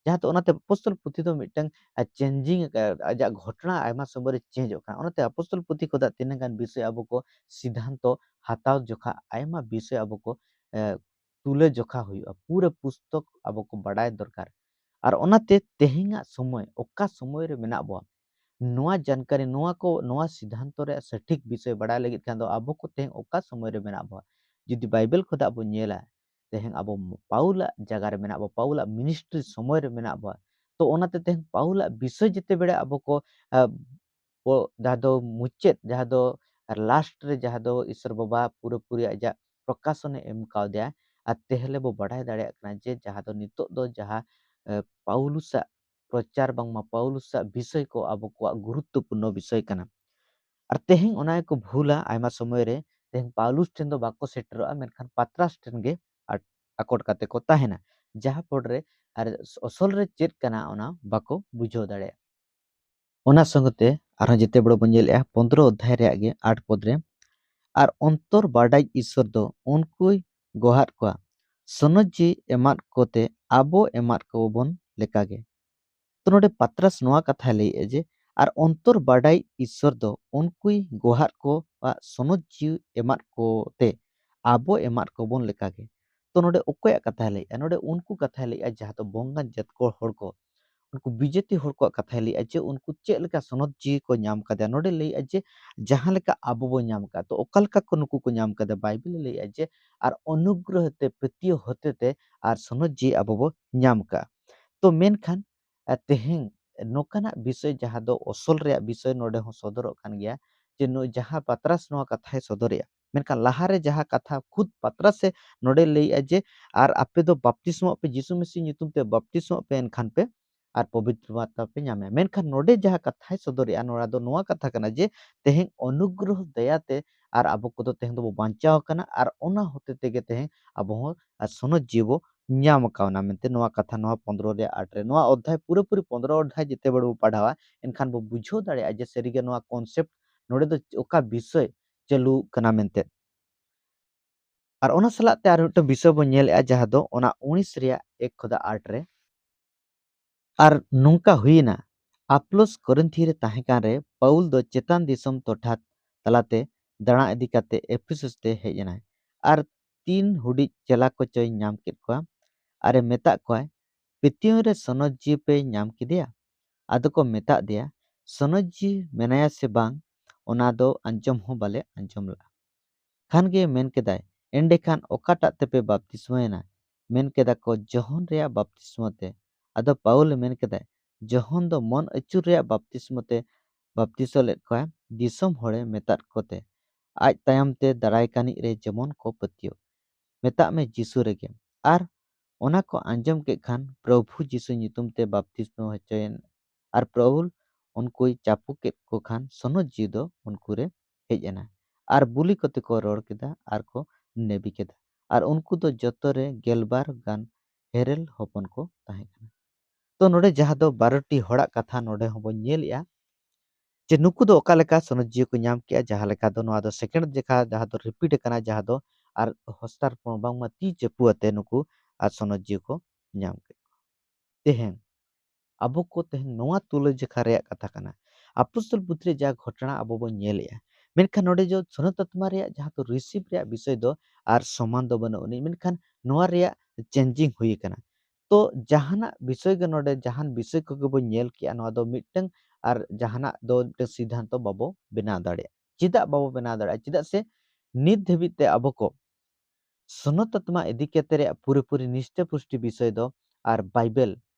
ᱡᱟᱦᱟᱸ ᱫᱚ ᱚᱱᱟᱛᱮ ᱟᱯᱚᱥᱛᱚᱞ ᱯᱩᱛᱷᱤ ᱫᱚ ᱢᱤᱫᱴᱟᱝ, ᱟ, ᱪᱮᱧᱡᱤᱝ ᱟᱠᱟᱫ, ᱟᱡᱟᱜ ᱜᱷᱚᱴᱚᱱᱟ ᱟᱭᱢᱟ ᱥᱚᱢᱚᱭ ᱨᱮ ᱪᱮᱧᱡᱚᱜ ᱠᱟᱱᱟ᱾ ᱚᱱᱟᱛᱮ ᱟᱯᱚᱥᱛᱚᱞ ᱯᱩᱛᱷᱤ ᱠᱷᱚᱱᱟᱜ ᱛᱤᱱᱟᱹᱜ ᱜᱟᱱ ᱵᱤᱥᱚᱭ ᱟᱵᱚ ᱠᱚ ᱥᱤᱫᱷᱟᱱᱛᱚ ᱦᱟᱛᱟᱣ ᱡᱚᱠᱷᱟ ᱟᱭᱢᱟ ᱵᱤᱥᱚᱭ ᱟᱵᱚ ᱠᱚ, ᱮ, ᱛᱩᱞᱟᱹ ᱡᱚᱠᱷᱟ ᱦᱩᱭᱩᱜᱼᱟ᱾ ᱯᱩᱨᱟᱹ ᱯᱩᱥᱛᱚᱠ ᱟᱵᱚ ᱠᱚ ᱵᱟᱰᱟᱭ ᱫᱚᱨᱠᱟᱨ᱾ ᱟᱨ ᱚᱱᱟᱛᱮ ᱛᱮᱦᱮᱧᱟᱜ ᱥᱚᱢᱚᱭ, ᱚᱠᱟ ᱥᱚᱢᱚᱭ ᱨᱮ ᱢᱮᱱᱟᱜ ᱵᱚᱣᱟ, ᱱᱚᱣᱟ ᱡᱟᱱᱠᱟᱨᱤ, ᱱᱚᱣᱟ ᱠᱚ, ᱱᱚᱣᱟ ᱥᱤᱫᱷᱟᱱᱛᱚ ᱨᱮᱭᱟᱜ ᱥᱚᱴᱷᱤᱠ ᱵᱤᱥᱚᱭ ᱵᱟᱰᱟᱭ ᱞᱟᱹᱜᱤᱫ ᱠᱷᱟᱱ ᱫᱚ ᱟᱵᱚ ᱠᱚ ᱛᱮᱦᱮᱧ ᱚᱠᱟ ᱥᱚᱢᱚᱭ ᱨᱮ ᱢᱮᱱᱟᱜ ᱵᱚᱣᱟ? ᱡᱩᱫᱤ ᱵᱟᱭᱵᱮᱞ ᱠᱷᱚᱱᱟᱜ ᱵᱚᱱ ᱧᱮᱞᱟ, ᱛᱮᱦᱮᱧ ᱟᱵᱚ ᱯᱟᱣᱩᱞᱟᱜ ᱡᱟᱭᱜᱟ ᱨᱮ ᱢᱮᱱᱟᱜ ᱵᱚᱣᱟ, ᱯᱟᱣᱩᱞᱟᱜ ᱢᱤᱱᱤᱥᱴᱨᱤ ᱥᱚᱢᱚᱭ ᱨᱮ ᱢᱮᱱᱟᱜ ᱵᱚᱣᱟ᱾ ᱛᱚ ᱚᱱᱟᱛᱮ ᱛᱮᱦᱮᱧ ᱯᱟᱣᱩᱞᱟᱜ ᱵᱤᱥᱚᱭ ᱡᱮᱛᱮ ᱵᱮᱲᱟ ᱟᱵᱚ ᱠᱚ, ᱟ, ᱵᱚ, ᱡᱟᱦᱟᱸ ᱫᱚ ᱢᱩᱪᱟᱹᱫ, ᱡᱟᱦᱟᱸ ᱫᱚ ᱞᱟᱥᱴ ᱨᱮ ᱡᱟᱦᱟᱸ ᱫᱚ ᱤᱥᱚᱨ ᱵᱟᱵᱟ ᱯᱩᱨᱟᱹᱯᱩᱨᱤ ᱟᱡᱟᱜ ᱯᱨᱚᱠᱟᱥᱚᱱᱮ ᱮᱢ ᱠᱟᱣᱫᱮᱭᱟ᱾ ᱟᱨ ᱛᱮᱦᱮᱞᱮ ᱵᱚ ᱵᱟᱰᱟᱭ ᱫᱟᱲᱮᱭᱟᱜ ᱠᱟᱱᱟ ᱡᱮ ᱡᱟᱦᱟᱸ ᱫᱚ ᱱᱤᱛᱚᱜ ᱫᱚ ᱡᱟᱦᱟᱸ, ᱮ, ᱯᱟᱣᱞᱩᱥᱟᱜ ᱯᱨᱚᱪᱟᱨ ᱵᱟᱝᱢᱟ ᱯᱟᱣᱞᱩᱥᱟᱜ ᱵᱤᱥᱚᱭ ᱠᱚ ᱟᱵᱚ ᱠᱚᱣᱟᱜ ᱜᱩᱨᱩᱛᱛᱚᱯᱩᱨᱱᱚ ᱵᱤᱥᱚᱭ ᱠᱟᱱᱟ᱾ ᱟᱨ ᱛᱮᱦᱮᱧ ᱚᱱᱟ ᱜᱮᱠᱚ ᱵᱷᱩᱞᱟ, ᱟᱭᱢᱟ ᱥᱚᱢᱚᱭ ᱨᱮ ᱛᱮᱦᱮᱧ ᱯᱟᱣᱞᱩᱥ ᱴᱷᱮᱱ ᱫᱚ ᱵᱟᱠᱚ ᱥᱮᱴᱮᱨᱚᱜᱼᱟ, ᱢᱮᱱᱠᱷᱟᱱ ᱯᱟᱛᱨᱟᱥ ᱴᱷᱮᱱ ᱜᱮ ᱟᱴ-, ᱟᱠᱚᱴ ᱠᱟᱛᱮ ᱠᱚ ᱛᱟᱦᱮᱱᱟ, ᱡᱟᱦᱟᱸ ᱯᱚᱨ ᱨᱮ ᱟᱨ ᱚᱥᱚᱞ ᱨᱮ ᱪᱮᱫ ᱠᱟᱱᱟ ᱚᱱᱟ ᱵᱟᱠᱚ ᱵᱩᱡᱷᱟᱹᱣ ᱫᱟᱲᱮᱭᱟᱜᱼᱟ᱾ ᱚᱱᱟ ᱥᱚᱸᱜᱮᱛᱮ ᱟᱨᱦᱚᱸ ᱡᱮᱛᱮ ᱵᱮᱲᱟ ᱵᱚᱱ ᱧᱮᱞᱮᱜᱼᱟ ᱯᱚᱱᱫᱽᱨᱚ ᱚᱫᱷᱭᱟᱭ ᱨᱮᱭᱟᱜ ᱜᱮ ᱟᱴ ᱯᱚᱫ ᱨᱮ, "ᱟᱨ ᱚᱱᱛᱚᱨ ᱵᱟᱰᱟᱭ ᱤᱥᱚᱨ ᱫᱚ ᱩᱱᱠᱩᱭ ᱜᱚᱦᱟᱫ ᱠᱚᱣᱟ, ᱥᱚᱱᱚᱛ ᱡᱤᱣᱤ ᱮᱢᱟᱫ ᱠᱚᱛᱮ ᱟᱵᱚ ᱮᱢᱟᱫ ᱠᱚᱵᱚᱱ ᱞᱮᱠᱟᱜᱮ᱾" ᱛᱚ ᱱᱚᱰᱮ ᱯᱟᱛᱨᱟᱥ ᱱᱚᱣᱟ ᱠᱟᱛᱷᱟᱭ ᱞᱟᱹᱭᱮᱜᱼᱟ ᱡᱮ, "ᱟᱨ ᱚᱱᱛᱚᱨ ᱵᱟᱰᱟᱭ ᱤᱥᱚᱨ ᱫᱚ ᱩᱱᱠᱩᱭ ᱜᱚᱦᱟᱫ ᱠᱚᱣᱟ, ᱥᱚᱱᱚᱛ ᱡᱤᱣᱤ ᱮᱢᱟᱫ ᱠᱚᱛᱮ ᱟᱵᱚ ᱮᱢᱟᱫ ᱠᱚᱵᱚᱱ ᱞᱮᱠᱟᱜᱮ᱾" ᱛᱚ ᱱᱚᱰᱮ ᱚᱠᱚᱭᱟᱜ ᱠᱟᱛᱷᱟᱭ ᱞᱟᱹᱭᱮᱜᱼᱟ? ᱱᱚᱰᱮ ᱩᱱᱠᱩ ᱠᱟᱛᱷᱟᱭ ᱞᱟᱹᱭᱮᱜᱼᱟ ᱡᱟᱦᱟᱸ ᱫᱚ ᱵᱚᱝᱜᱟᱱ ᱡᱟᱹᱛ ᱠᱚ ᱦᱚᱲ ᱠᱚ, ᱩᱱᱠᱩ ᱵᱤᱡᱟᱹᱛᱤ ᱦᱚᱲ ᱠᱚᱣᱟᱜ ᱠᱟᱛᱷᱟᱭ ᱞᱟᱹᱭᱮᱜᱼᱟ ᱡᱮ ᱩᱱᱠᱩ ᱪᱮᱫ ᱞᱮᱠᱟ ᱥᱚᱱᱚᱛ ᱡᱤᱣᱤ ᱠᱚ ᱧᱟᱢ ᱠᱟᱫᱟ᱾ ᱱᱚᱰᱮ ᱞᱟᱹᱭᱮᱜᱼᱟ ᱡᱮ ᱡᱟᱦᱟᱸ ᱞᱮᱠᱟ ᱟᱵᱚ ᱵᱚ ᱧᱟᱢ ᱠᱟᱫᱟ, ᱛᱚ ᱚᱠᱟ ᱞᱮᱠᱟ ᱠᱚ ᱱᱩᱠᱩ ᱠᱚ ᱧᱟᱢ ᱠᱟᱫᱟ? ᱵᱟᱭᱵᱮᱞᱮ ᱞᱟᱹᱭᱮᱜᱼᱟ ᱡᱮ ᱟᱨ ᱚᱱᱩᱜᱨᱚᱦᱚ ᱛᱮ, ᱯᱟᱹᱛᱭᱟᱹᱣ ᱦᱚᱛᱮ ᱛᱮ ᱟᱨ ᱥᱚᱱᱚᱛ ᱡᱤᱣᱤ ᱟᱵᱚ ᱵᱚ ᱧᱟᱢ ᱠᱟᱜᱼᱟ᱾ ᱛᱚ ᱢᱮᱱᱠᱷᱟᱱ ᱟᱨ ᱛᱮᱦᱮᱧ ᱱᱚᱝᱠᱟᱱᱟᱜ ᱵᱤᱥᱚᱭ ᱡᱟᱦᱟᱸ ᱫᱚ ᱚᱥᱚᱞ ᱨᱮᱭᱟᱜ ᱵᱤᱥᱚᱭ ᱱᱚᱰᱮ ᱦᱚᱸ ᱥᱚᱫᱚᱨᱚᱜ ᱠᱟᱱ ᱜᱮᱭᱟ, ᱡᱮ ᱱᱩᱭ ᱡᱟᱦᱟᱸ ᱯᱟᱛᱨᱟᱥ ᱱᱚᱣᱟ ᱠᱟᱛᱷᱟᱭ ᱥᱚᱫᱚᱨᱮᱜᱼᱟ, ᱢᱮᱱᱠᱷᱟᱱ ᱞᱟᱦᱟᱨᱮ ᱡᱟᱦᱟᱸ ᱠᱟᱛᱷᱟ ᱠᱷᱩᱫ ᱯᱟᱛᱨᱟᱥᱮ ᱱᱚᱰᱮ ᱞᱟᱹᱭᱮᱜᱼᱟ ᱡᱮ, "ᱟᱨ ᱟᱯᱮ ᱫᱚ ᱵᱟᱯᱛᱤᱥᱢᱚᱜ ᱯᱮ, ᱡᱤᱥᱩ ᱢᱮᱥᱤ ᱧᱩᱛᱩᱢ ᱛᱮ ᱵᱟᱯᱛᱤᱥᱢᱚᱜ ᱯᱮ, ᱮᱱᱠᱷᱟᱱ ᱯᱮ ᱟᱨ ᱯᱚᱵᱤᱛᱨᱚ ᱟᱛᱢᱟ ᱯᱮ ᱧᱟᱢᱟ᱾" ᱢᱮᱱᱠᱷᱟᱱ ᱱᱚᱰᱮ ᱡᱟᱦᱟᱸ ᱠᱟᱛᱷᱟᱭ ᱥᱚᱫᱚᱨᱮᱜᱼᱟ, ᱱᱚᱣᱟ ᱫᱚ ᱱᱚᱣᱟ ᱠᱟᱛᱷᱟ ᱠᱟᱱᱟ ᱡᱮ ᱛᱮᱦᱮᱧ ᱚᱱᱩᱜᱨᱚᱦᱚ ᱫᱟᱭᱟᱛᱮ ᱟᱨ ᱟᱵᱚ ᱠᱚᱫᱚ ᱛᱮᱦᱮᱧ ᱫᱚᱵᱚ ᱵᱟᱧᱪᱟᱣ ᱟᱠᱟᱱᱟ ᱟᱨ ᱚᱱᱟ ᱦᱚᱛᱮ ᱛᱮᱜᱮ ᱛᱮᱦᱮᱧ ᱟᱵᱚ ᱦᱚᱸ ᱟᱨ ᱥᱚᱱᱚᱛ ᱡᱤᱣᱤ ᱵᱚ ᱧᱟᱢ ᱠᱟᱣᱱᱟ ᱢᱮᱱᱛᱮ ᱱᱚᱣᱟ ᱠᱟᱛᱷᱟ ᱱᱚᱣᱟ ᱯᱚᱱᱫᱽᱨᱚ ᱨᱮᱭᱟᱜ ᱟᱴ ᱨᱮ, ᱱᱚᱣᱟ ᱚᱫᱷᱭᱟᱭ ᱯᱩᱨᱟᱹᱯᱩᱨᱤ ᱯᱚᱱᱫᱽᱨᱚ ᱚᱫᱷᱭᱟᱭ ᱡᱮᱛᱮ ᱵᱮᱲ ᱵᱚ ᱯᱟᱲᱦᱟᱣᱟ, ᱮᱱᱠᱷᱟᱱ ᱵᱚ ᱵᱩᱡᱷᱟᱹᱣ ᱫᱟᱲᱮᱭᱟᱜᱼᱟ ᱡᱮ ᱥᱟᱹᱨᱤᱜᱮ ᱱᱚᱣᱟ concept ᱱᱚᱰᱮ ᱫᱚ ᱚᱠᱟ ᱵᱤᱥᱚᱭ ᱪᱟᱹᱞᱩ ᱠᱟᱱᱟ ᱢᱮᱱᱛᱮ᱾ ᱟᱨ ᱚᱱᱟ ᱥᱟᱞᱟᱜ ᱛᱮ ᱟᱨ ᱢᱤᱫᱴᱟᱝ ᱵᱤᱥᱚᱭ ᱵᱚ ᱧᱮᱞᱮᱜᱼᱟ, ᱡᱟᱦᱟᱸ ᱫᱚ ᱚᱱᱟ ᱩᱱᱤᱥ ᱨᱮᱭᱟᱜ ᱮᱠ ᱠᱷᱚᱫᱟ ᱟᱴ ᱨᱮ, ᱟᱨ ᱱᱚᱝᱠᱟ ᱦᱩᱭᱮᱱᱟ, ᱟᱯᱞᱳᱥ ᱠᱚᱨᱤᱱᱛᱷᱤ ᱨᱮ ᱛᱟᱦᱮᱸ ᱠᱟᱱ ᱨᱮ ᱯᱟᱣᱩᱞ ᱫᱚ ᱪᱮᱛᱟᱱ ᱫᱤᱥᱚᱢ ᱴᱚᱴᱷᱟ ᱛᱟᱞᱟᱛᱮ ᱫᱟᱬᱟ ᱤᱫᱤ ᱠᱟᱛᱮ ᱮᱯᱷᱤᱥᱩᱥ ᱛᱮ ᱦᱮᱡ ᱮᱱᱟᱭ᱾ ᱟᱨ ᱛᱤᱱ ᱦᱩᱰᱤᱡ ᱪᱮᱞᱟ ᱠᱚᱪᱚᱭ ᱧᱟᱢ ᱠᱮᱫ ᱠᱚᱣᱟ, ᱟᱨᱮ ᱢᱮᱛᱟᱜ ᱠᱚᱣᱟᱭ, "ᱯᱟᱹᱛᱭᱟᱹᱣ ᱨᱮ ᱥᱚᱱᱚᱛ ᱡᱤᱣᱤ ᱯᱮ ᱧᱟᱢ ᱠᱮᱫᱮᱭᱟ?" ᱟᱫᱚ ᱠᱚ ᱢᱮᱛᱟᱜ ᱫᱮᱭᱟ, "ᱥᱚᱱᱚᱛ ᱡᱤᱣᱤ ᱢᱮᱱᱟᱭᱟ ᱥᱮ ᱵᱟᱝ, ᱚᱱᱟ ᱫᱚ ᱟᱸᱡᱚᱢ ᱦᱚᱸ ᱵᱟᱞᱮ ᱟᱸᱡᱚᱢ ᱞᱮᱫᱼᱟ᱾" ᱠᱷᱟᱱ ᱜᱮ ᱢᱮᱱ ᱠᱮᱫᱟᱭ, "ᱮᱸᱰᱮᱠᱷᱟᱱ ᱚᱠᱟᱴᱟᱜ ᱛᱮᱯᱮ ᱵᱟᱯᱛᱤᱥᱢᱚᱭᱮᱱᱟ?" ᱢᱮᱱ ᱠᱮᱫᱟ ᱠᱚ, "ᱡᱚᱦᱚᱱ ᱨᱮᱭᱟᱜ ᱵᱟᱯᱛᱤᱥᱢᱚ ᱛᱮ᱾" ᱟᱫᱚ ᱯᱟᱣᱩᱞᱮ ᱢᱮᱱ ᱠᱮᱫᱟᱭ, "ᱡᱚᱦᱚᱱ ᱫᱚ ᱢᱚᱱ ᱟᱹᱪᱩᱨ ᱨᱮᱭᱟᱜ ᱵᱟᱯᱛᱤᱥᱢᱚ ᱛᱮ ᱵᱟᱯᱛᱤᱥᱚ ᱞᱮᱫ ᱠᱚᱣᱟ, ᱫᱤᱥᱚᱢ ᱦᱚᱲᱮ ᱢᱮᱛᱟᱫ ᱠᱚᱛᱮ, ᱟᱡ ᱛᱟᱭᱚᱢ ᱛᱮ ᱫᱟᱨᱟᱭ ᱠᱟᱱᱤᱡ ᱨᱮ ᱡᱮᱢᱚᱱ ᱠᱚ ᱯᱟᱹᱛᱭᱟᱹᱣ᱾ ᱢᱮᱛᱟᱜ ᱢᱮ ᱡᱤᱥᱩ ᱨᱮᱜᱮ᱾" ᱟᱨ ᱚᱱᱟ ᱠᱚ ᱟᱸᱡᱚᱢ ᱠᱮᱫ ᱠᱷᱟᱱ ᱯᱨᱚᱵᱷᱩ ᱡᱤᱥᱩ ᱧᱩᱛᱩᱢ ᱛᱮ ᱵᱟᱯᱛᱤᱥᱢᱚ ᱦᱚᱪᱚᱭᱮᱱ, ᱟᱨ ᱯᱨᱚᱵᱷᱩ ᱩᱱᱠᱩᱭ ᱪᱟᱯᱚ ᱠᱮᱫ ᱠᱚ ᱠᱷᱟᱱ ᱥᱚᱱᱚᱛ ᱡᱤᱣᱤ ᱫᱚ ᱩᱱᱠᱩ ᱨᱮ ᱦᱮᱡ ᱮᱱᱟ, ᱟᱨ ᱵᱩᱞᱤ ᱠᱚᱛᱮ ᱠᱚ ᱨᱚᱲ ᱠᱮᱫᱟ ᱟᱨ ᱠᱚ ᱱᱮᱵᱤ ᱠᱮᱫᱟ, ᱟᱨ ᱩᱱᱠᱩ ᱫᱚ ᱡᱚᱛᱚ ᱨᱮ ᱜᱮᱞᱵᱟᱨ ᱜᱟᱱ ᱦᱮᱨᱮᱞ ᱦᱚᱯᱚᱱ ᱠᱚ ᱛᱟᱦᱮᱸ ᱠᱟᱱᱟ᱾ ᱛᱚ ᱱᱚᱰᱮ ᱡᱟᱦᱟᱸ ᱫᱚ ᱵᱟᱨᱚ ᱴᱤ ᱦᱚᱲᱟᱜ ᱠᱟᱛᱷᱟ ᱱᱚᱰᱮ ᱦᱚᱸᱵᱚᱱ ᱧᱮᱞᱮᱜᱼᱟ, ᱡᱮ ᱱᱩᱠᱩ ᱫᱚ ᱚᱠᱟ ᱞᱮᱠᱟ ᱥᱚᱱᱚᱛ ᱡᱤᱣᱤ ᱠᱚ ᱧᱟᱢ ᱠᱮᱜᱼᱟ, ᱡᱟᱦᱟᱸ ᱞᱮᱠᱟ ᱫᱚ ᱱᱚᱣᱟ ᱫᱚ ᱥᱮᱠᱮᱱᱰ ᱡᱮᱠᱷᱟ ᱡᱟᱦᱟᱸ ᱫᱚ ᱨᱤᱯᱤᱴ ᱟᱠᱟᱱᱟ, ᱡᱟᱦᱟᱸ ᱫᱚ ᱟᱨ ᱦᱚᱥᱛᱟᱨᱯᱚᱬ ᱵᱟᱝᱢᱟ ᱛᱤ ᱪᱟᱹᱯᱩ ᱟᱛᱮ ᱱᱩᱠᱩ ᱟᱨ ᱥᱚᱱᱚᱛ ᱡᱤᱣᱤ ᱠᱚ ᱧᱟᱢ ᱠᱮᱫ ᱠᱚᱣᱟ᱾ ᱛᱮᱦᱮᱧ ᱟᱵᱚ ᱠᱚ ᱛᱮᱦᱮᱧ ᱱᱚᱣᱟ ᱛᱩᱞᱟᱹ ᱡᱮᱠᱷᱟ ᱨᱮᱭᱟᱜ ᱠᱟᱛᱷᱟ ᱠᱟᱱᱟ᱾ ᱟᱯᱚᱥᱛᱚᱞ ᱯᱩᱛᱷᱤ ᱨᱮ ᱡᱟ ᱜᱷᱚᱴᱚᱱᱟ ᱟᱵᱚ ᱵᱚᱱ ᱧᱮᱞᱮᱜᱼᱟ, ᱢᱮᱱᱠᱷᱟᱱ ᱱᱚᱰᱮ ᱡᱚ ᱥᱚᱱᱚᱛ ᱟᱛᱢᱟ ᱨᱮᱭᱟᱜ ᱡᱟᱦᱟᱸ ᱫᱚ ᱨᱤᱥᱤᱵᱷ ᱨᱮᱭᱟᱜ ᱵᱤᱥᱚᱭ ᱫᱚ ᱟᱨ ᱥᱚᱢᱟᱱ ᱫᱚ ᱵᱟᱹᱱᱩᱜ ᱟᱹᱱᱤᱡ, ᱢᱮᱱᱠᱷᱟᱱ ᱱᱚᱣᱟ ᱨᱮᱭᱟᱜ ᱪᱮᱧᱡᱤᱝ ᱦᱩᱭ ᱟᱠᱟᱱᱟ᱾ ᱛᱚ ᱡᱟᱦᱟᱱᱟᱜ ᱵᱤᱥᱚᱭ ᱜᱮ ᱱᱚᱰᱮ ᱡᱟᱦᱟᱱ ᱵᱤᱥᱚᱭ ᱠᱚᱜᱮ ᱵᱚᱱ ᱧᱮᱞ ᱠᱮᱜᱼᱟ, ᱱᱚᱣᱟ ᱫᱚ ᱢᱤᱫᱴᱟᱝ ᱟᱨ ᱡᱟᱦᱟᱱᱟᱜ ᱫᱚ ᱢᱤᱫᱴᱟᱝ ᱥᱤᱫᱽᱫᱷᱟᱱᱛᱚ ᱵᱟᱵᱚ ᱵᱮᱱᱟᱣ ᱫᱟᱲᱮᱭᱟᱜᱼᱟ᱾ ᱪᱮᱫᱟᱜ ᱵᱟᱵᱚ ᱵᱮᱱᱟᱣ ᱫᱟᱲᱮᱭᱟᱜᱼᱟ? ᱪᱮᱫᱟᱜ ᱥᱮ ᱱᱤᱛ ᱫᱷᱟᱹᱵᱤᱡ ᱛᱮ ᱟᱵᱚ ᱠᱚ ᱥᱚᱱᱚᱛ ᱟᱛᱢᱟ ᱤᱫᱤ ᱠᱟᱛᱮ ᱨᱮᱭᱟᱜ ᱯᱩᱨᱟᱹᱯᱩᱨᱤ ᱱᱤᱥᱴᱟᱹ ᱯᱩᱥᱴᱤ ᱵᱤᱥᱚᱭ ᱫᱚ ᱟᱨ ᱵᱟᱭᱵᱮᱞ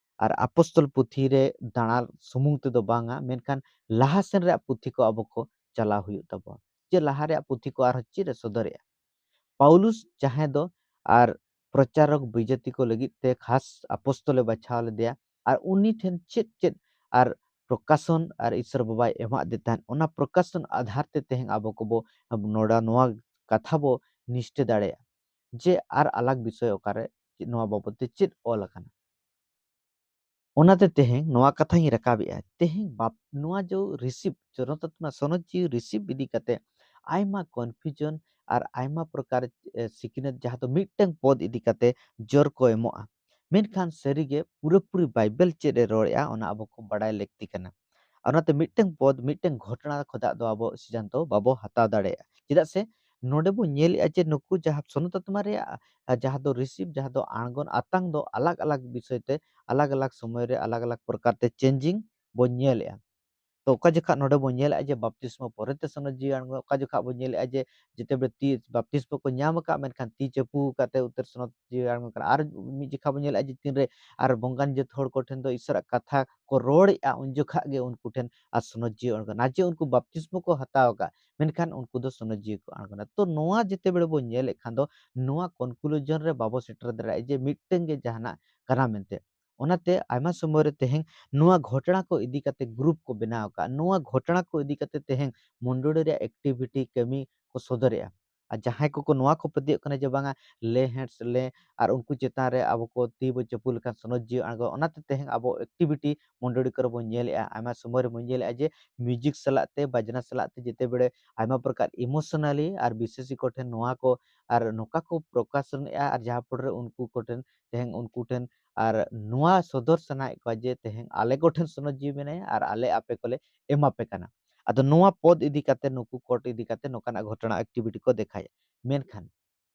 ᱟᱨ ᱟᱯᱚᱥᱛᱚᱞ ᱯᱩᱛᱷᱤ ᱨᱮ ᱫᱟᱬᱟ ᱥᱩᱢᱩᱝ ᱛᱮᱫᱚ ᱵᱟᱝᱟ, ᱢᱮᱱᱠᱷᱟᱱ ᱞᱟᱦᱟ ᱥᱮᱱ ᱨᱮᱭᱟᱜ ᱯᱩᱛᱷᱤ ᱠᱚ ᱟᱵᱚ ᱠᱚ ᱪᱟᱞᱟᱣ ᱦᱩᱭᱩᱜ ᱛᱟᱵᱚᱱᱟ᱾ ᱡᱮ ᱞᱟᱦᱟ ᱨᱮᱭᱟᱜ ᱯᱩᱛᱷᱤ ᱠᱚ ᱟᱨᱦᱚᱸ ᱪᱮᱫ ᱮ ᱥᱚᱫᱚᱨᱮᱜᱼᱟ? ᱯᱟᱣᱞᱩᱥ ᱡᱟᱦᱟᱸᱭ ᱫᱚ ᱟᱨ ᱯᱨᱚᱪᱟᱨᱚᱠ ᱵᱤᱡᱟᱹᱛᱤ ᱠᱚ ᱞᱟᱹᱜᱤᱫ ᱛᱮ ᱠᱷᱟᱥ ᱟᱯᱚᱥᱛᱚᱞᱮ ᱵᱟᱪᱷᱟᱣ ᱞᱮᱫᱮᱭᱟ, ᱟᱨ ᱩᱱᱤ ᱴᱷᱮᱱ ᱪᱮᱫ ᱪᱮᱫ ᱟᱨ ᱯᱨᱚᱠᱟᱥᱚᱱ ᱟᱨ ᱤᱥᱚᱨ ᱵᱟᱵᱟᱭ ᱮᱢᱟᱫᱮ ᱛᱟᱦᱮᱸᱫ, ᱚᱱᱟ ᱯᱨᱚᱠᱟᱥᱚᱱ ᱟᱫᱷᱟᱨ ᱛᱮ ᱛᱮᱦᱮᱧ ᱟᱵᱚ ᱠᱚᱵᱚ ᱱᱚᱰᱟ ᱱᱚᱣᱟ ᱠᱟᱛᱷᱟ ᱵᱚ ᱱᱤᱥᱴᱟᱹ ᱫᱟᱲᱮᱭᱟᱜᱼᱟ ᱡᱮ ᱟᱨ ᱟᱞᱟᱜᱽ ᱵᱤᱥᱚᱭ ᱚᱠᱟᱨᱮ ᱱᱚᱣᱟ ᱵᱟᱵᱚᱫ ᱛᱮ ᱪᱮᱫ ᱚᱞ ᱟᱠᱟᱱᱟ᱾ ᱚᱱᱟᱛᱮ ᱛᱮᱦᱮᱧ ᱱᱚᱣᱟ ᱠᱟᱛᱷᱟᱧ ᱨᱟᱠᱟᱵᱮᱜᱼᱟ, ᱛᱮᱦᱮᱧ ᱵᱟᱯ-, ᱱᱚᱣᱟ ᱡᱚ ᱨᱤᱥᱤᱵᱷ, ᱥᱚᱱᱚᱛ ᱟᱛᱢᱟ ᱥᱚᱱᱚᱛ ᱡᱤᱣᱤ ᱨᱤᱥᱤᱵᱷ ᱤᱫᱤ ᱠᱟᱛᱮ ᱟᱭᱢᱟ ᱠᱚᱱᱯᱷᱤᱭᱩᱡᱚᱱ ᱟᱨ ᱟᱭᱢᱟ ᱯᱨᱚᱠᱟᱨ, ᱮ, ᱥᱤᱠᱷᱱᱟᱹᱛ, ᱡᱟᱦᱟᱸ ᱫᱚ ᱢᱤᱫᱴᱟᱝ ᱯᱚᱫ ᱤᱫᱤ ᱠᱟᱛᱮ ᱡᱳᱨ ᱠᱚ ᱮᱢᱚᱜᱼᱟ᱾ ᱢᱮᱱᱠᱷᱟᱱ ᱥᱟᱹᱨᱤᱜᱮ ᱯᱩᱨᱟᱹᱯᱩᱨᱤ ᱵᱟᱭᱵᱮᱞ ᱪᱮᱫ ᱮ ᱨᱚᱲᱮᱜᱼᱟ, ᱚᱱᱟ ᱟᱵᱚ ᱠᱚ ᱵᱟᱰᱟᱭ ᱞᱟᱹᱠᱛᱤ ᱠᱟᱱᱟ᱾ ᱟᱨ ᱚᱱᱟᱛᱮ ᱢᱤᱫᱴᱟᱝ ᱯᱚᱫ, ᱢᱤᱫᱴᱟᱝ ᱜᱷᱚᱴᱚᱱᱟ ᱠᱷᱚᱱᱟᱜ ᱫᱚ ᱟᱵᱚ ᱥᱤᱫᱽᱫᱷᱟᱱᱛᱚ ᱵᱟᱵᱚ ᱦᱟᱛᱟᱣ ᱫᱟᱲᱮᱭᱟᱜᱼᱟ᱾ ᱪᱮᱫᱟᱜ ᱥᱮ ᱱᱚᱰᱮ ᱵᱚ ᱧᱮᱞᱮᱜᱼᱟ ᱡᱮ ᱱᱩᱠᱩ ᱡᱟᱦᱟᱸ ᱥᱚᱱᱚᱛ ᱟᱛᱢᱟ ᱨᱮᱭᱟᱜ, ᱟ, ᱡᱟᱦᱟᱸ ᱫᱚ ᱨᱤᱥᱤᱵᱷ, ᱡᱟᱦᱟᱸ ᱫᱚ ᱟᱬᱜᱚᱱ ᱟᱛᱟᱝ ᱫᱚ ᱟᱞᱟᱜᱽ ᱟᱞᱟᱜᱽ ᱵᱤᱥᱚᱭ ᱛᱮ, ᱟᱞᱟᱜᱽ ᱟᱞᱟᱜᱽ ᱥᱚᱢᱚᱭ ᱨᱮ, ᱟᱞᱟᱜᱽ ᱟᱞᱟᱜᱽ ᱯᱨᱚᱠᱟᱨ ᱛᱮ ᱪᱮᱧᱡᱤᱝ ᱵᱚᱱ ᱧᱮᱞᱮᱜᱼᱟ᱾ ᱛᱚ ᱚᱠᱟ ᱡᱚᱠᱷᱟᱜ ᱱᱚᱰᱮ ᱵᱚᱱ ᱧᱮᱞᱮᱜᱼᱟ ᱡᱮ ᱵᱟᱯᱛᱤᱥᱢᱚ ᱯᱚᱨᱮᱛᱮ ᱥᱚᱱᱚᱛ ᱡᱤᱣᱤ ᱟᱬᱜᱚ, ᱚᱠᱟ ᱡᱚᱠᱷᱟᱜ ᱵᱚᱱ ᱧᱮᱞᱮᱜᱼᱟ ᱡᱮ ᱡᱮᱛᱮ ᱵᱮᱲᱮ ᱛᱤ ᱵᱟᱯᱛᱤᱥᱢᱚ ᱠᱚ ᱧᱟᱢ ᱟᱠᱟᱫ, ᱢᱮᱱᱠᱷᱟᱱ ᱛᱤ ᱪᱟᱹᱯᱩ ᱠᱟᱛᱮ ᱩᱛᱟᱹᱨ ᱥᱚᱱᱚᱛ ᱡᱤᱣᱤ ᱟᱬᱜᱚ ᱠᱟᱱᱟ᱾ ᱟᱨ ᱢᱤᱫ ᱡᱚᱠᱷᱟᱜ ᱵᱚᱱ ᱧᱮᱞᱮᱜᱼᱟ ᱡᱮ ᱛᱤᱱᱨᱮ ᱟᱨ ᱵᱚᱸᱜᱟᱱ ᱡᱟᱹᱛ ᱦᱚᱲ ᱠᱚᱴᱷᱮᱱ ᱫᱚ ᱤᱥᱚᱨᱟᱜ ᱠᱟᱛᱷᱟ ᱠᱚ ᱨᱚᱲᱮᱜᱼᱟ, ᱩᱱ ᱡᱚᱠᱷᱟᱜ ᱜᱮ ᱩᱱᱠᱩ ᱴᱷᱮᱱ ᱟᱨ ᱥᱚᱱᱚᱛ ᱡᱤᱣᱤ ᱟᱬᱜᱚᱱᱟ᱾ ᱡᱮ ᱩᱱᱠᱩ ᱵᱟᱯᱛᱤᱥᱢᱚ ᱠᱚ ᱦᱟᱛᱟᱣ ᱟᱠᱟᱫ, ᱢᱮᱱᱠᱷᱟᱱ ᱩᱱᱠᱩ ᱫᱚ ᱥᱚᱱᱚᱛ ᱡᱤᱣᱤ ᱠᱚ ᱟᱬᱜᱚᱱᱟ᱾ ᱛᱚ ᱱᱚᱣᱟ ᱡᱮᱛᱮ ᱵᱮᱲᱮ ᱵᱚᱱ ᱧᱮᱞᱮᱫ ᱠᱷᱟᱱ ᱫᱚ ᱱᱚᱣᱟ ᱠᱚᱱᱠᱞᱩᱡᱚᱱ ᱨᱮ ᱵᱟᱵᱚ ᱥᱮᱴᱮᱨ ᱫᱟᱲᱮᱭᱟᱜᱼᱟ ᱡᱮ ᱢᱤᱫᱴᱟᱝ ᱜᱮ ᱡᱟᱦᱟᱱᱟᱜ ᱠᱟᱱᱟ ᱢᱮᱱᱛᱮ᱾ ᱚᱱᱟᱛᱮ ᱟᱭᱢᱟ ᱥᱚᱢᱚᱭ ᱨᱮ ᱛᱮᱦᱮᱧ ᱱᱚᱣᱟ ᱜᱷᱚᱴᱚᱱᱟ ᱠᱚ ᱤᱫᱤ ᱠᱟᱛᱮ ᱜᱨᱩᱯ ᱠᱚ ᱵᱮᱱᱟᱣ ᱟᱠᱟᱫ, ᱱᱚᱣᱟ ᱜᱷᱚᱴᱚᱱᱟ ᱠᱚ ᱤᱫᱤ ᱠᱟᱛᱮ ᱛᱮᱦᱮᱧ ᱢᱚᱱᱰᱚᱲᱤ ᱨᱮᱭᱟᱜ ᱮᱠᱴᱤᱵᱷᱤᱴᱤ ᱠᱟᱹᱢᱤ ᱠᱚ ᱥᱚᱫᱚᱨᱮᱜᱼᱟ᱾ ᱟᱨ ᱡᱟᱦᱟᱸᱭ ᱠᱚᱠᱚ ᱱᱚᱣᱟ ᱠᱚ ᱯᱟᱹᱛᱭᱟᱹᱜ ᱠᱟᱱᱟ ᱡᱮ ᱵᱟᱝᱟ ᱞᱮ ᱦᱮᱸᱰᱥ ᱞᱮ ᱟᱨ ᱩᱱᱠᱩ ᱪᱮᱛᱟᱱ ᱨᱮ ᱟᱵᱚ ᱠᱚ ᱛᱤ ᱵᱚ ᱪᱟᱹᱯᱩ ᱞᱮᱠᱷᱟᱱ ᱥᱚᱱᱚᱛ ᱡᱤᱣᱤ ᱟᱬᱜᱚ, ᱚᱱᱟᱛᱮ ᱛᱮᱦᱮᱧ ᱟᱵᱚ ᱮᱠᱴᱤᱵᱷᱤᱴᱤ ᱢᱚᱱᱰᱚᱲᱤ ᱠᱚᱨᱮ ᱵᱚᱱ ᱧᱮᱞᱮᱜᱼᱟ, ᱟᱭᱢᱟ ᱥᱚᱢᱚᱭ ᱨᱮᱵᱚᱱ ᱧᱮᱞᱮᱜᱼᱟ ᱡᱮ ᱢᱤᱣᱡᱤᱠ ᱥᱟᱞᱟᱜ ᱛᱮ, ᱵᱟᱡᱽᱱᱟ ᱥᱟᱞᱟᱜ ᱛᱮ ᱡᱮᱛᱮ ᱵᱮᱲᱮ ᱟᱭᱢᱟ ᱯᱨᱚᱠᱟᱨ ᱤᱢᱳᱥᱚᱱᱟᱞᱤ ᱟᱨ ᱵᱤᱥᱮᱥᱤ ᱠᱚᱴᱷᱮᱱ ᱱᱚᱣᱟ ᱠᱚ ᱟᱨ ᱱᱚᱝᱠᱟ ᱠᱚ ᱯᱨᱚᱠᱟᱥᱚᱱᱮᱜᱼᱟ ᱟᱨ ᱡᱟᱦᱟᱸ ᱯᱚᱨᱮ ᱩᱱᱠᱩ ᱠᱚᱴᱷᱮᱱ ᱛᱮᱦᱮᱧ ᱩᱱᱠᱩ ᱴᱷᱮᱱ ᱟᱨ ᱱᱚᱣᱟ ᱥᱚᱫᱚᱨ ᱥᱟᱱᱟᱭᱮᱫ ᱠᱚᱣᱟ ᱡᱮ ᱛᱮᱦᱮᱧ ᱟᱞᱮ ᱠᱚᱴᱷᱮᱱ ᱥᱚᱱᱚᱛ ᱡᱤᱣᱤ ᱢᱮᱱᱟᱭᱟ ᱟᱨ ᱟᱞᱮ ᱟᱯᱮ ᱠᱚᱞᱮ ᱮᱢᱟ ᱯᱮ ᱠᱟᱱᱟ᱾ ᱟᱫᱚ ᱱᱚᱣᱟ ᱯᱚᱫ ᱤᱫᱤ ᱠᱟᱛᱮ, ᱱᱩᱠᱩ ᱠᱳᱰ ᱤᱫᱤ ᱠᱟᱛᱮ ᱱᱚᱝᱠᱟᱱᱟᱜ ᱜᱷᱚᱴᱚᱱᱟ, ᱮᱠᱴᱤᱵᱷᱤᱴᱤ ᱠᱚ ᱫᱮᱠᱷᱟᱭᱟ᱾ ᱢᱮᱱᱠᱷᱟᱱ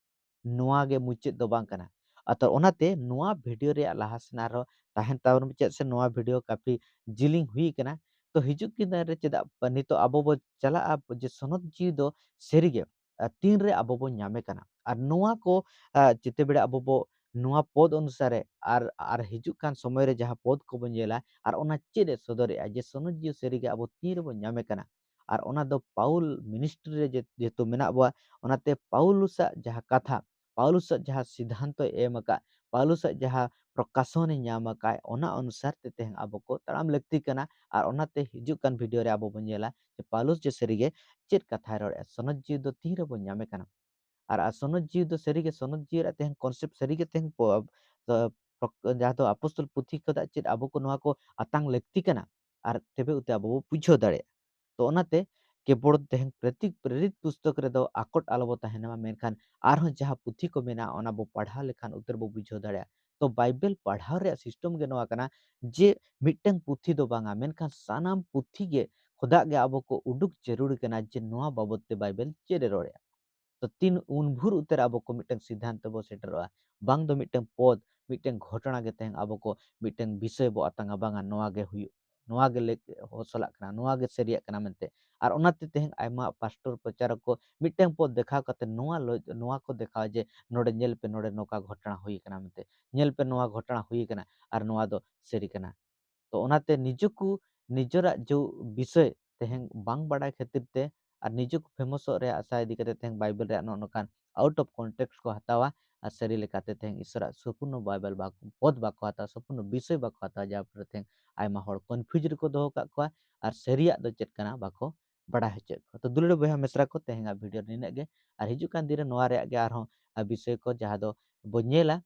ᱱᱚᱣᱟ ᱜᱮ ᱢᱩᱪᱟᱹᱫ ᱫᱚ ᱵᱟᱝ ᱠᱟᱱᱟ᱾ ᱟᱫᱚ ᱚᱱᱟᱛᱮ ᱱᱚᱣᱟ ᱵᱷᱤᱰᱤᱭᱳ ᱨᱮᱭᱟᱜ ᱞᱟᱦᱟ ᱥᱮᱱ ᱟᱨᱦᱚᱸ ᱛᱟᱦᱮᱱ ᱛᱟᱵᱚᱱ ᱢᱮ, ᱪᱮᱫᱟᱜ ᱥᱮ ᱱᱚᱣᱟ ᱵᱷᱤᱰᱤᱭᱳ ᱠᱟᱯᱷᱤ ᱡᱤᱞᱤᱧ ᱦᱩᱭ ᱠᱟᱱᱟ᱾ ᱛᱚ ᱦᱤᱡᱩᱜ ᱠᱤᱱ ᱫᱤᱱ ᱨᱮ ᱪᱮᱫᱟᱜ ᱱᱤᱛᱚᱜ ᱟᱵᱚ ᱵᱚ ᱪᱟᱞᱟᱜᱼᱟ ᱡᱮ ᱥᱚᱱᱚᱛ ᱡᱤᱣᱤ ᱫᱚ ᱥᱟᱹᱨᱤᱜᱮ, ᱟᱨ ᱛᱤᱱᱨᱮ ᱟᱵᱚ ᱵᱚᱱ ᱧᱟᱢᱮ ᱠᱟᱱᱟ? ᱟᱨ ᱱᱚᱣᱟ ᱠᱚ, ᱟᱨ ᱡᱮᱛᱮ ᱵᱮᱲᱟ ᱟᱵᱚ ᱵᱚ ᱱᱚᱣᱟ ᱯᱚᱫ ᱚᱱᱩᱥᱟᱨᱮ ᱟᱨ, ᱟᱨ ᱦᱤᱡᱩᱜ ᱠᱟᱱ ᱥᱚᱢᱚᱭ ᱨᱮ ᱡᱟᱦᱟᱸ ᱯᱚᱫ ᱠᱚᱵᱚᱱ ᱧᱮᱞᱟ, ᱟᱨ ᱚᱱᱟ ᱪᱮᱫ ᱮ ᱥᱚᱫᱚᱨᱮᱜᱼᱟ ᱡᱮ ᱥᱚᱱᱚᱛ ᱡᱤᱣᱤ ᱥᱟᱹᱨᱤᱜᱮ ᱟᱵᱚ ᱛᱤᱱ ᱨᱮᱵᱚᱱ ᱧᱟᱢᱮ ᱠᱟᱱᱟ? ᱟᱨ ᱚᱱᱟ ᱫᱚ ᱯᱟᱣᱩᱞ ᱢᱤᱱᱤᱥᱴᱨᱤ ᱨᱮ ᱡᱮ-, ᱡᱮᱦᱮᱛᱩ ᱢᱮᱱᱟᱜ ᱵᱚᱣᱟ, ᱚᱱᱟᱛᱮ ᱯᱟᱣᱩᱞᱩᱥᱟᱜ ᱡᱟᱦᱟᱸ ᱠᱟᱛᱷᱟ, ᱯᱟᱣᱩᱞᱩᱥᱟᱜ ᱡᱟᱦᱟᱸ ᱥᱤᱫᱷᱟᱱᱛᱚᱭ ᱮᱢ ᱟᱠᱟᱫ, ᱯᱟᱣᱩᱞᱩᱥᱟᱜ ᱡᱟᱦᱟᱸ ᱯᱨᱚᱠᱟᱥᱚᱱᱮ ᱧᱟᱢ ᱟᱠᱟᱫ, ᱚᱱᱟ ᱚᱱᱩᱥᱟᱨ ᱛᱮ ᱛᱮᱦᱮᱧ ᱟᱵᱚ ᱠᱚ ᱛᱟᱲᱟᱢ ᱞᱟᱹᱠᱛᱤ ᱠᱟᱱᱟ᱾ ᱟᱨ ᱚᱱᱟᱛᱮ ᱦᱤᱡᱩᱜ ᱠᱟᱱ ᱵᱷᱤᱰᱤᱭᱳ ᱨᱮ ᱟᱵᱚ ᱵᱚᱱ ᱧᱮᱞᱟ ᱡᱮ ᱯᱟᱣᱩᱞᱩᱥ ᱡᱮ ᱥᱟᱹᱨᱤᱜᱮ ᱪᱮᱫ ᱠᱟᱛᱷᱟᱭ ᱨᱚᱲᱮᱫᱼᱟ, ᱥᱚᱱᱚᱛ ᱡᱤᱣᱤ ᱫᱚ ᱛᱤᱱ ᱨᱮᱵᱚᱱ ᱧᱟᱢᱮ ᱠᱟᱱᱟ᱾ ᱟᱨ, ᱟᱨ ᱥᱚᱱᱚᱛ ᱡᱤᱣᱤ ᱫᱚ ᱥᱟᱹᱨᱤᱜᱮ, ᱥᱚᱱᱚᱛ ᱡᱤᱣᱤ ᱨᱮᱭᱟᱜ ᱛᱮᱦᱮᱧ ᱠᱚᱱᱥᱮᱯᱴ ᱥᱟᱹᱨᱤᱜᱮ ᱛᱮᱦᱮᱧ ᱯᱚ-, ᱟᱵ-, ᱡᱟᱦᱟᱸ ᱫᱚ ᱟᱯᱚᱥᱛᱚᱞ ᱯᱩᱛᱷᱤ ᱠᱷᱚᱱᱟᱜ ᱪᱮᱫ ᱟᱵᱚ ᱠᱚ ᱱᱚᱣᱟ ᱠᱚ ᱟᱛᱟᱝ ᱞᱟᱹᱠᱛᱤ ᱠᱟᱱᱟ, ᱟᱨ ᱛᱚᱵᱮ ᱩᱛᱮ ᱟᱵᱚ ᱵᱚ ᱵᱩᱡᱷᱟᱹᱣ ᱫᱟᱲᱮᱭᱟᱜᱼᱟ᱾ ᱛᱚ ᱚᱱᱟᱛᱮ ᱠᱮᱵᱚᱞ ᱛᱮᱦᱮᱧ ᱯᱨᱮᱛᱤ-, ᱯᱨᱮᱨᱤᱛ ᱯᱩᱥᱛᱚᱠ ᱨᱮᱫᱚ ᱟᱠᱚᱴ ᱟᱞᱚ ᱵᱚ ᱛᱟᱦᱮᱱ ᱢᱟ, ᱢᱮᱱᱠᱷᱟᱱ ᱟᱨᱦᱚᱸ ᱡᱟᱦᱟᱸ ᱯᱩᱛᱷᱤ ᱠᱚ ᱢᱮᱱᱟᱜᱼᱟ, ᱚᱱᱟ ᱵᱚ ᱯᱟᱲᱦᱟᱣ ᱞᱮᱠᱷᱟᱱ ᱩᱛᱟᱹᱨ ᱵᱚ ᱵᱩᱡᱷᱟᱹᱣ ᱫᱟᱲᱮᱭᱟᱜᱼᱟ᱾ ᱛᱚ ᱵᱟᱭᱵᱮᱞ ᱯᱟᱲᱦᱟᱣ ᱨᱮᱭᱟᱜ ᱥᱤᱥᱴᱮᱢ ᱜᱮ ᱱᱚᱣᱟ ᱠᱟᱱᱟ ᱡᱮ ᱢᱤᱫᱴᱟᱝ ᱯᱩᱛᱷᱤ ᱫᱚ ᱵᱟᱝᱟ, ᱢᱮᱱᱠᱷᱟᱱ ᱥᱟᱱᱟᱢ ᱯᱩᱛᱷᱤ ᱜᱮ ᱠᱷᱚᱱᱟᱜ ᱜᱮ ᱟᱵᱚ ᱠᱚ ᱩᱰᱩᱠ ᱡᱟᱹᱨᱩᱲ ᱠᱟᱱᱟ ᱡᱮ ᱱᱚᱣᱟ ᱵᱟᱵᱚᱫ ᱛᱮ ᱵᱟᱭᱵᱮᱞ ᱪᱮᱫ ᱮ ᱨᱚᱲᱮᱫᱼᱟ᱾ ᱛᱚ ᱛᱤᱱ ᱩᱱ ᱵᱷᱳᱨ ᱩᱛᱟᱹᱨ ᱟᱵᱚ ᱠᱚ ᱢᱤᱫᱴᱟᱝ ᱥᱤᱫᱷᱟᱱᱛᱚ ᱵᱚ ᱥᱮᱴᱮᱨᱚᱜᱼᱟ, ᱵᱟᱝ ᱫᱚ ᱢᱤᱫᱴᱟᱝ ᱯᱚᱫ, ᱢᱤᱫᱴᱟᱝ ᱜᱷᱚᱴᱚᱱᱟ ᱜᱮ ᱛᱮᱦᱮᱧ ᱟᱵᱚ ᱠᱚ ᱢᱤᱫᱴᱟᱝ ᱵᱤᱥᱚᱭ ᱵᱚ ᱟᱛᱟᱝᱟ, ᱵᱟᱝᱟ ᱱᱚᱣᱟ ᱜᱮ ᱦᱩᱭᱩᱜ, ᱱᱚᱣᱟ ᱜᱮ ᱞᱮ-, ᱦᱚ ᱥᱟᱞᱟᱜ ᱠᱟᱱᱟ, ᱱᱚᱣᱟ ᱜᱮ ᱥᱟᱹᱨᱤᱭᱟᱜ ᱠᱟᱱᱟ ᱢᱮᱱᱛᱮ᱾ ᱟᱨ ᱚᱱᱟᱛᱮ ᱛᱮᱦᱮᱧ ᱟᱭᱢᱟ ᱯᱟᱥᱴᱚᱨ ᱯᱨᱚᱪᱟᱨᱚᱠ ᱠᱚ ᱢᱤᱫᱴᱟᱝ ᱯᱚᱫ ᱫᱮᱠᱷᱟᱣ ᱠᱟᱛᱮ ᱱᱚᱣᱟ ᱞᱚ-, ᱱᱚᱣᱟ ᱠᱚ ᱫᱮᱠᱷᱟᱣᱟ ᱡᱮ ᱱᱚᱰᱮ ᱧᱮᱞ ᱯᱮ, ᱱᱚᱰᱮ ᱱᱚᱝᱠᱟ ᱜᱷᱚᱴᱚᱱᱟ ᱦᱩᱭ ᱠᱟᱱᱟ ᱢᱮᱱᱛᱮ, ᱧᱮᱞ ᱯᱮ ᱱᱚᱣᱟ ᱜᱷᱚᱴᱚᱱᱟ ᱦᱩᱭ ᱠᱟᱱᱟ ᱟᱨ ᱱᱚᱣᱟ ᱫᱚ ᱥᱟᱹᱨᱤ ᱠᱟᱱᱟ᱾ ᱛᱚ ᱚᱱᱟᱛᱮ ᱱᱤᱡᱮ ᱠᱚ ᱱᱤᱡᱮᱨᱟᱜ ᱡᱮ ᱵᱤᱥᱚᱭ ᱛᱮᱦᱮᱧ ᱵᱟᱝ ᱵᱟᱲᱟᱭ ᱠᱷᱟᱹᱛᱤᱨ ᱛᱮ ᱟᱨ ᱱᱤᱡᱮ ᱠᱚ ᱯᱷᱮᱢᱚᱥᱚᱜ ᱨᱮᱭᱟᱜ ᱟᱥᱟ ᱤᱫᱤ ᱠᱟᱛᱮ ᱛᱮᱦᱮᱧ ᱵᱟᱭᱵᱮᱞ ᱨᱮᱭᱟᱜ ᱱᱚᱜᱼᱚ ᱱᱚᱝᱠᱟᱱ out of context ᱠᱚ ᱦᱟᱛᱟᱣᱟ᱾ ᱟᱨ ᱥᱟᱹᱨᱤ ᱞᱮᱠᱟᱛᱮ ᱛᱮᱦᱮᱧ ᱤᱥᱚᱨᱟᱜ ᱥᱚᱢᱯᱩᱨᱱᱚ ᱵᱟᱭᱵᱮᱞ ᱵᱟᱠᱚ, ᱯᱚᱫ ᱵᱟᱠᱚ ᱦᱟᱛᱟᱣᱟ, ᱥᱚᱢᱯᱩᱨᱱᱚ ᱵᱤᱥᱚᱭ ᱵᱟᱠᱚ ᱦᱟᱛᱟᱣᱟ, ᱡᱟᱦᱟᱸ ᱯᱚᱨᱮ ᱛᱮᱦᱮᱧ ᱟᱭᱢᱟ ᱦᱚᱲ ᱠᱚᱱᱯᱷᱤᱭᱩᱡᱽ ᱨᱮᱠᱚ ᱫᱚᱦᱚ ᱠᱟᱜ ᱠᱚᱣᱟ ᱟᱨ ᱥᱟᱹᱨᱤᱭᱟᱜ ᱫᱚ ᱪᱮᱫ ᱠᱟᱱᱟ ᱵᱟᱠᱚ ᱵᱟᱲᱟᱭ ᱦᱚᱪᱚᱭᱮᱫ ᱠᱚᱣᱟ᱾ ᱛᱚ ᱫᱩᱞᱟᱹᱲ ᱵᱚᱭᱦᱟ ᱢᱤᱥᱨᱟ ᱠᱚ, ᱛᱮᱦᱮᱧᱟᱜ ᱵᱷᱤᱰᱤᱭᱳ ᱨᱮ ᱱᱤᱱᱟᱹᱜ ᱜᱮ, ᱟᱨ ᱦᱤᱡᱩᱜ ᱠᱟᱱ ᱫᱤᱱ ᱨᱮ ᱱᱚᱣᱟ ᱨᱮᱭᱟᱜ ᱜᱮ ᱟᱨᱦᱚᱸ, ᱟᱨ, ᱵᱤᱥᱚᱭ ᱠᱚ ᱡᱟᱦᱟᱸ ᱫᱚ ᱵᱚ ᱧᱮᱞᱟ᱾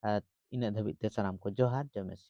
ᱟᱨ ᱤᱱᱟᱹᱜ ᱫᱷᱟᱹᱵᱤᱡ ᱛᱮ ᱥᱟᱱᱟᱢ ᱠᱚ ᱡᱚᱦᱟᱨ, ᱡᱚᱭ ᱢᱮᱥᱤ᱾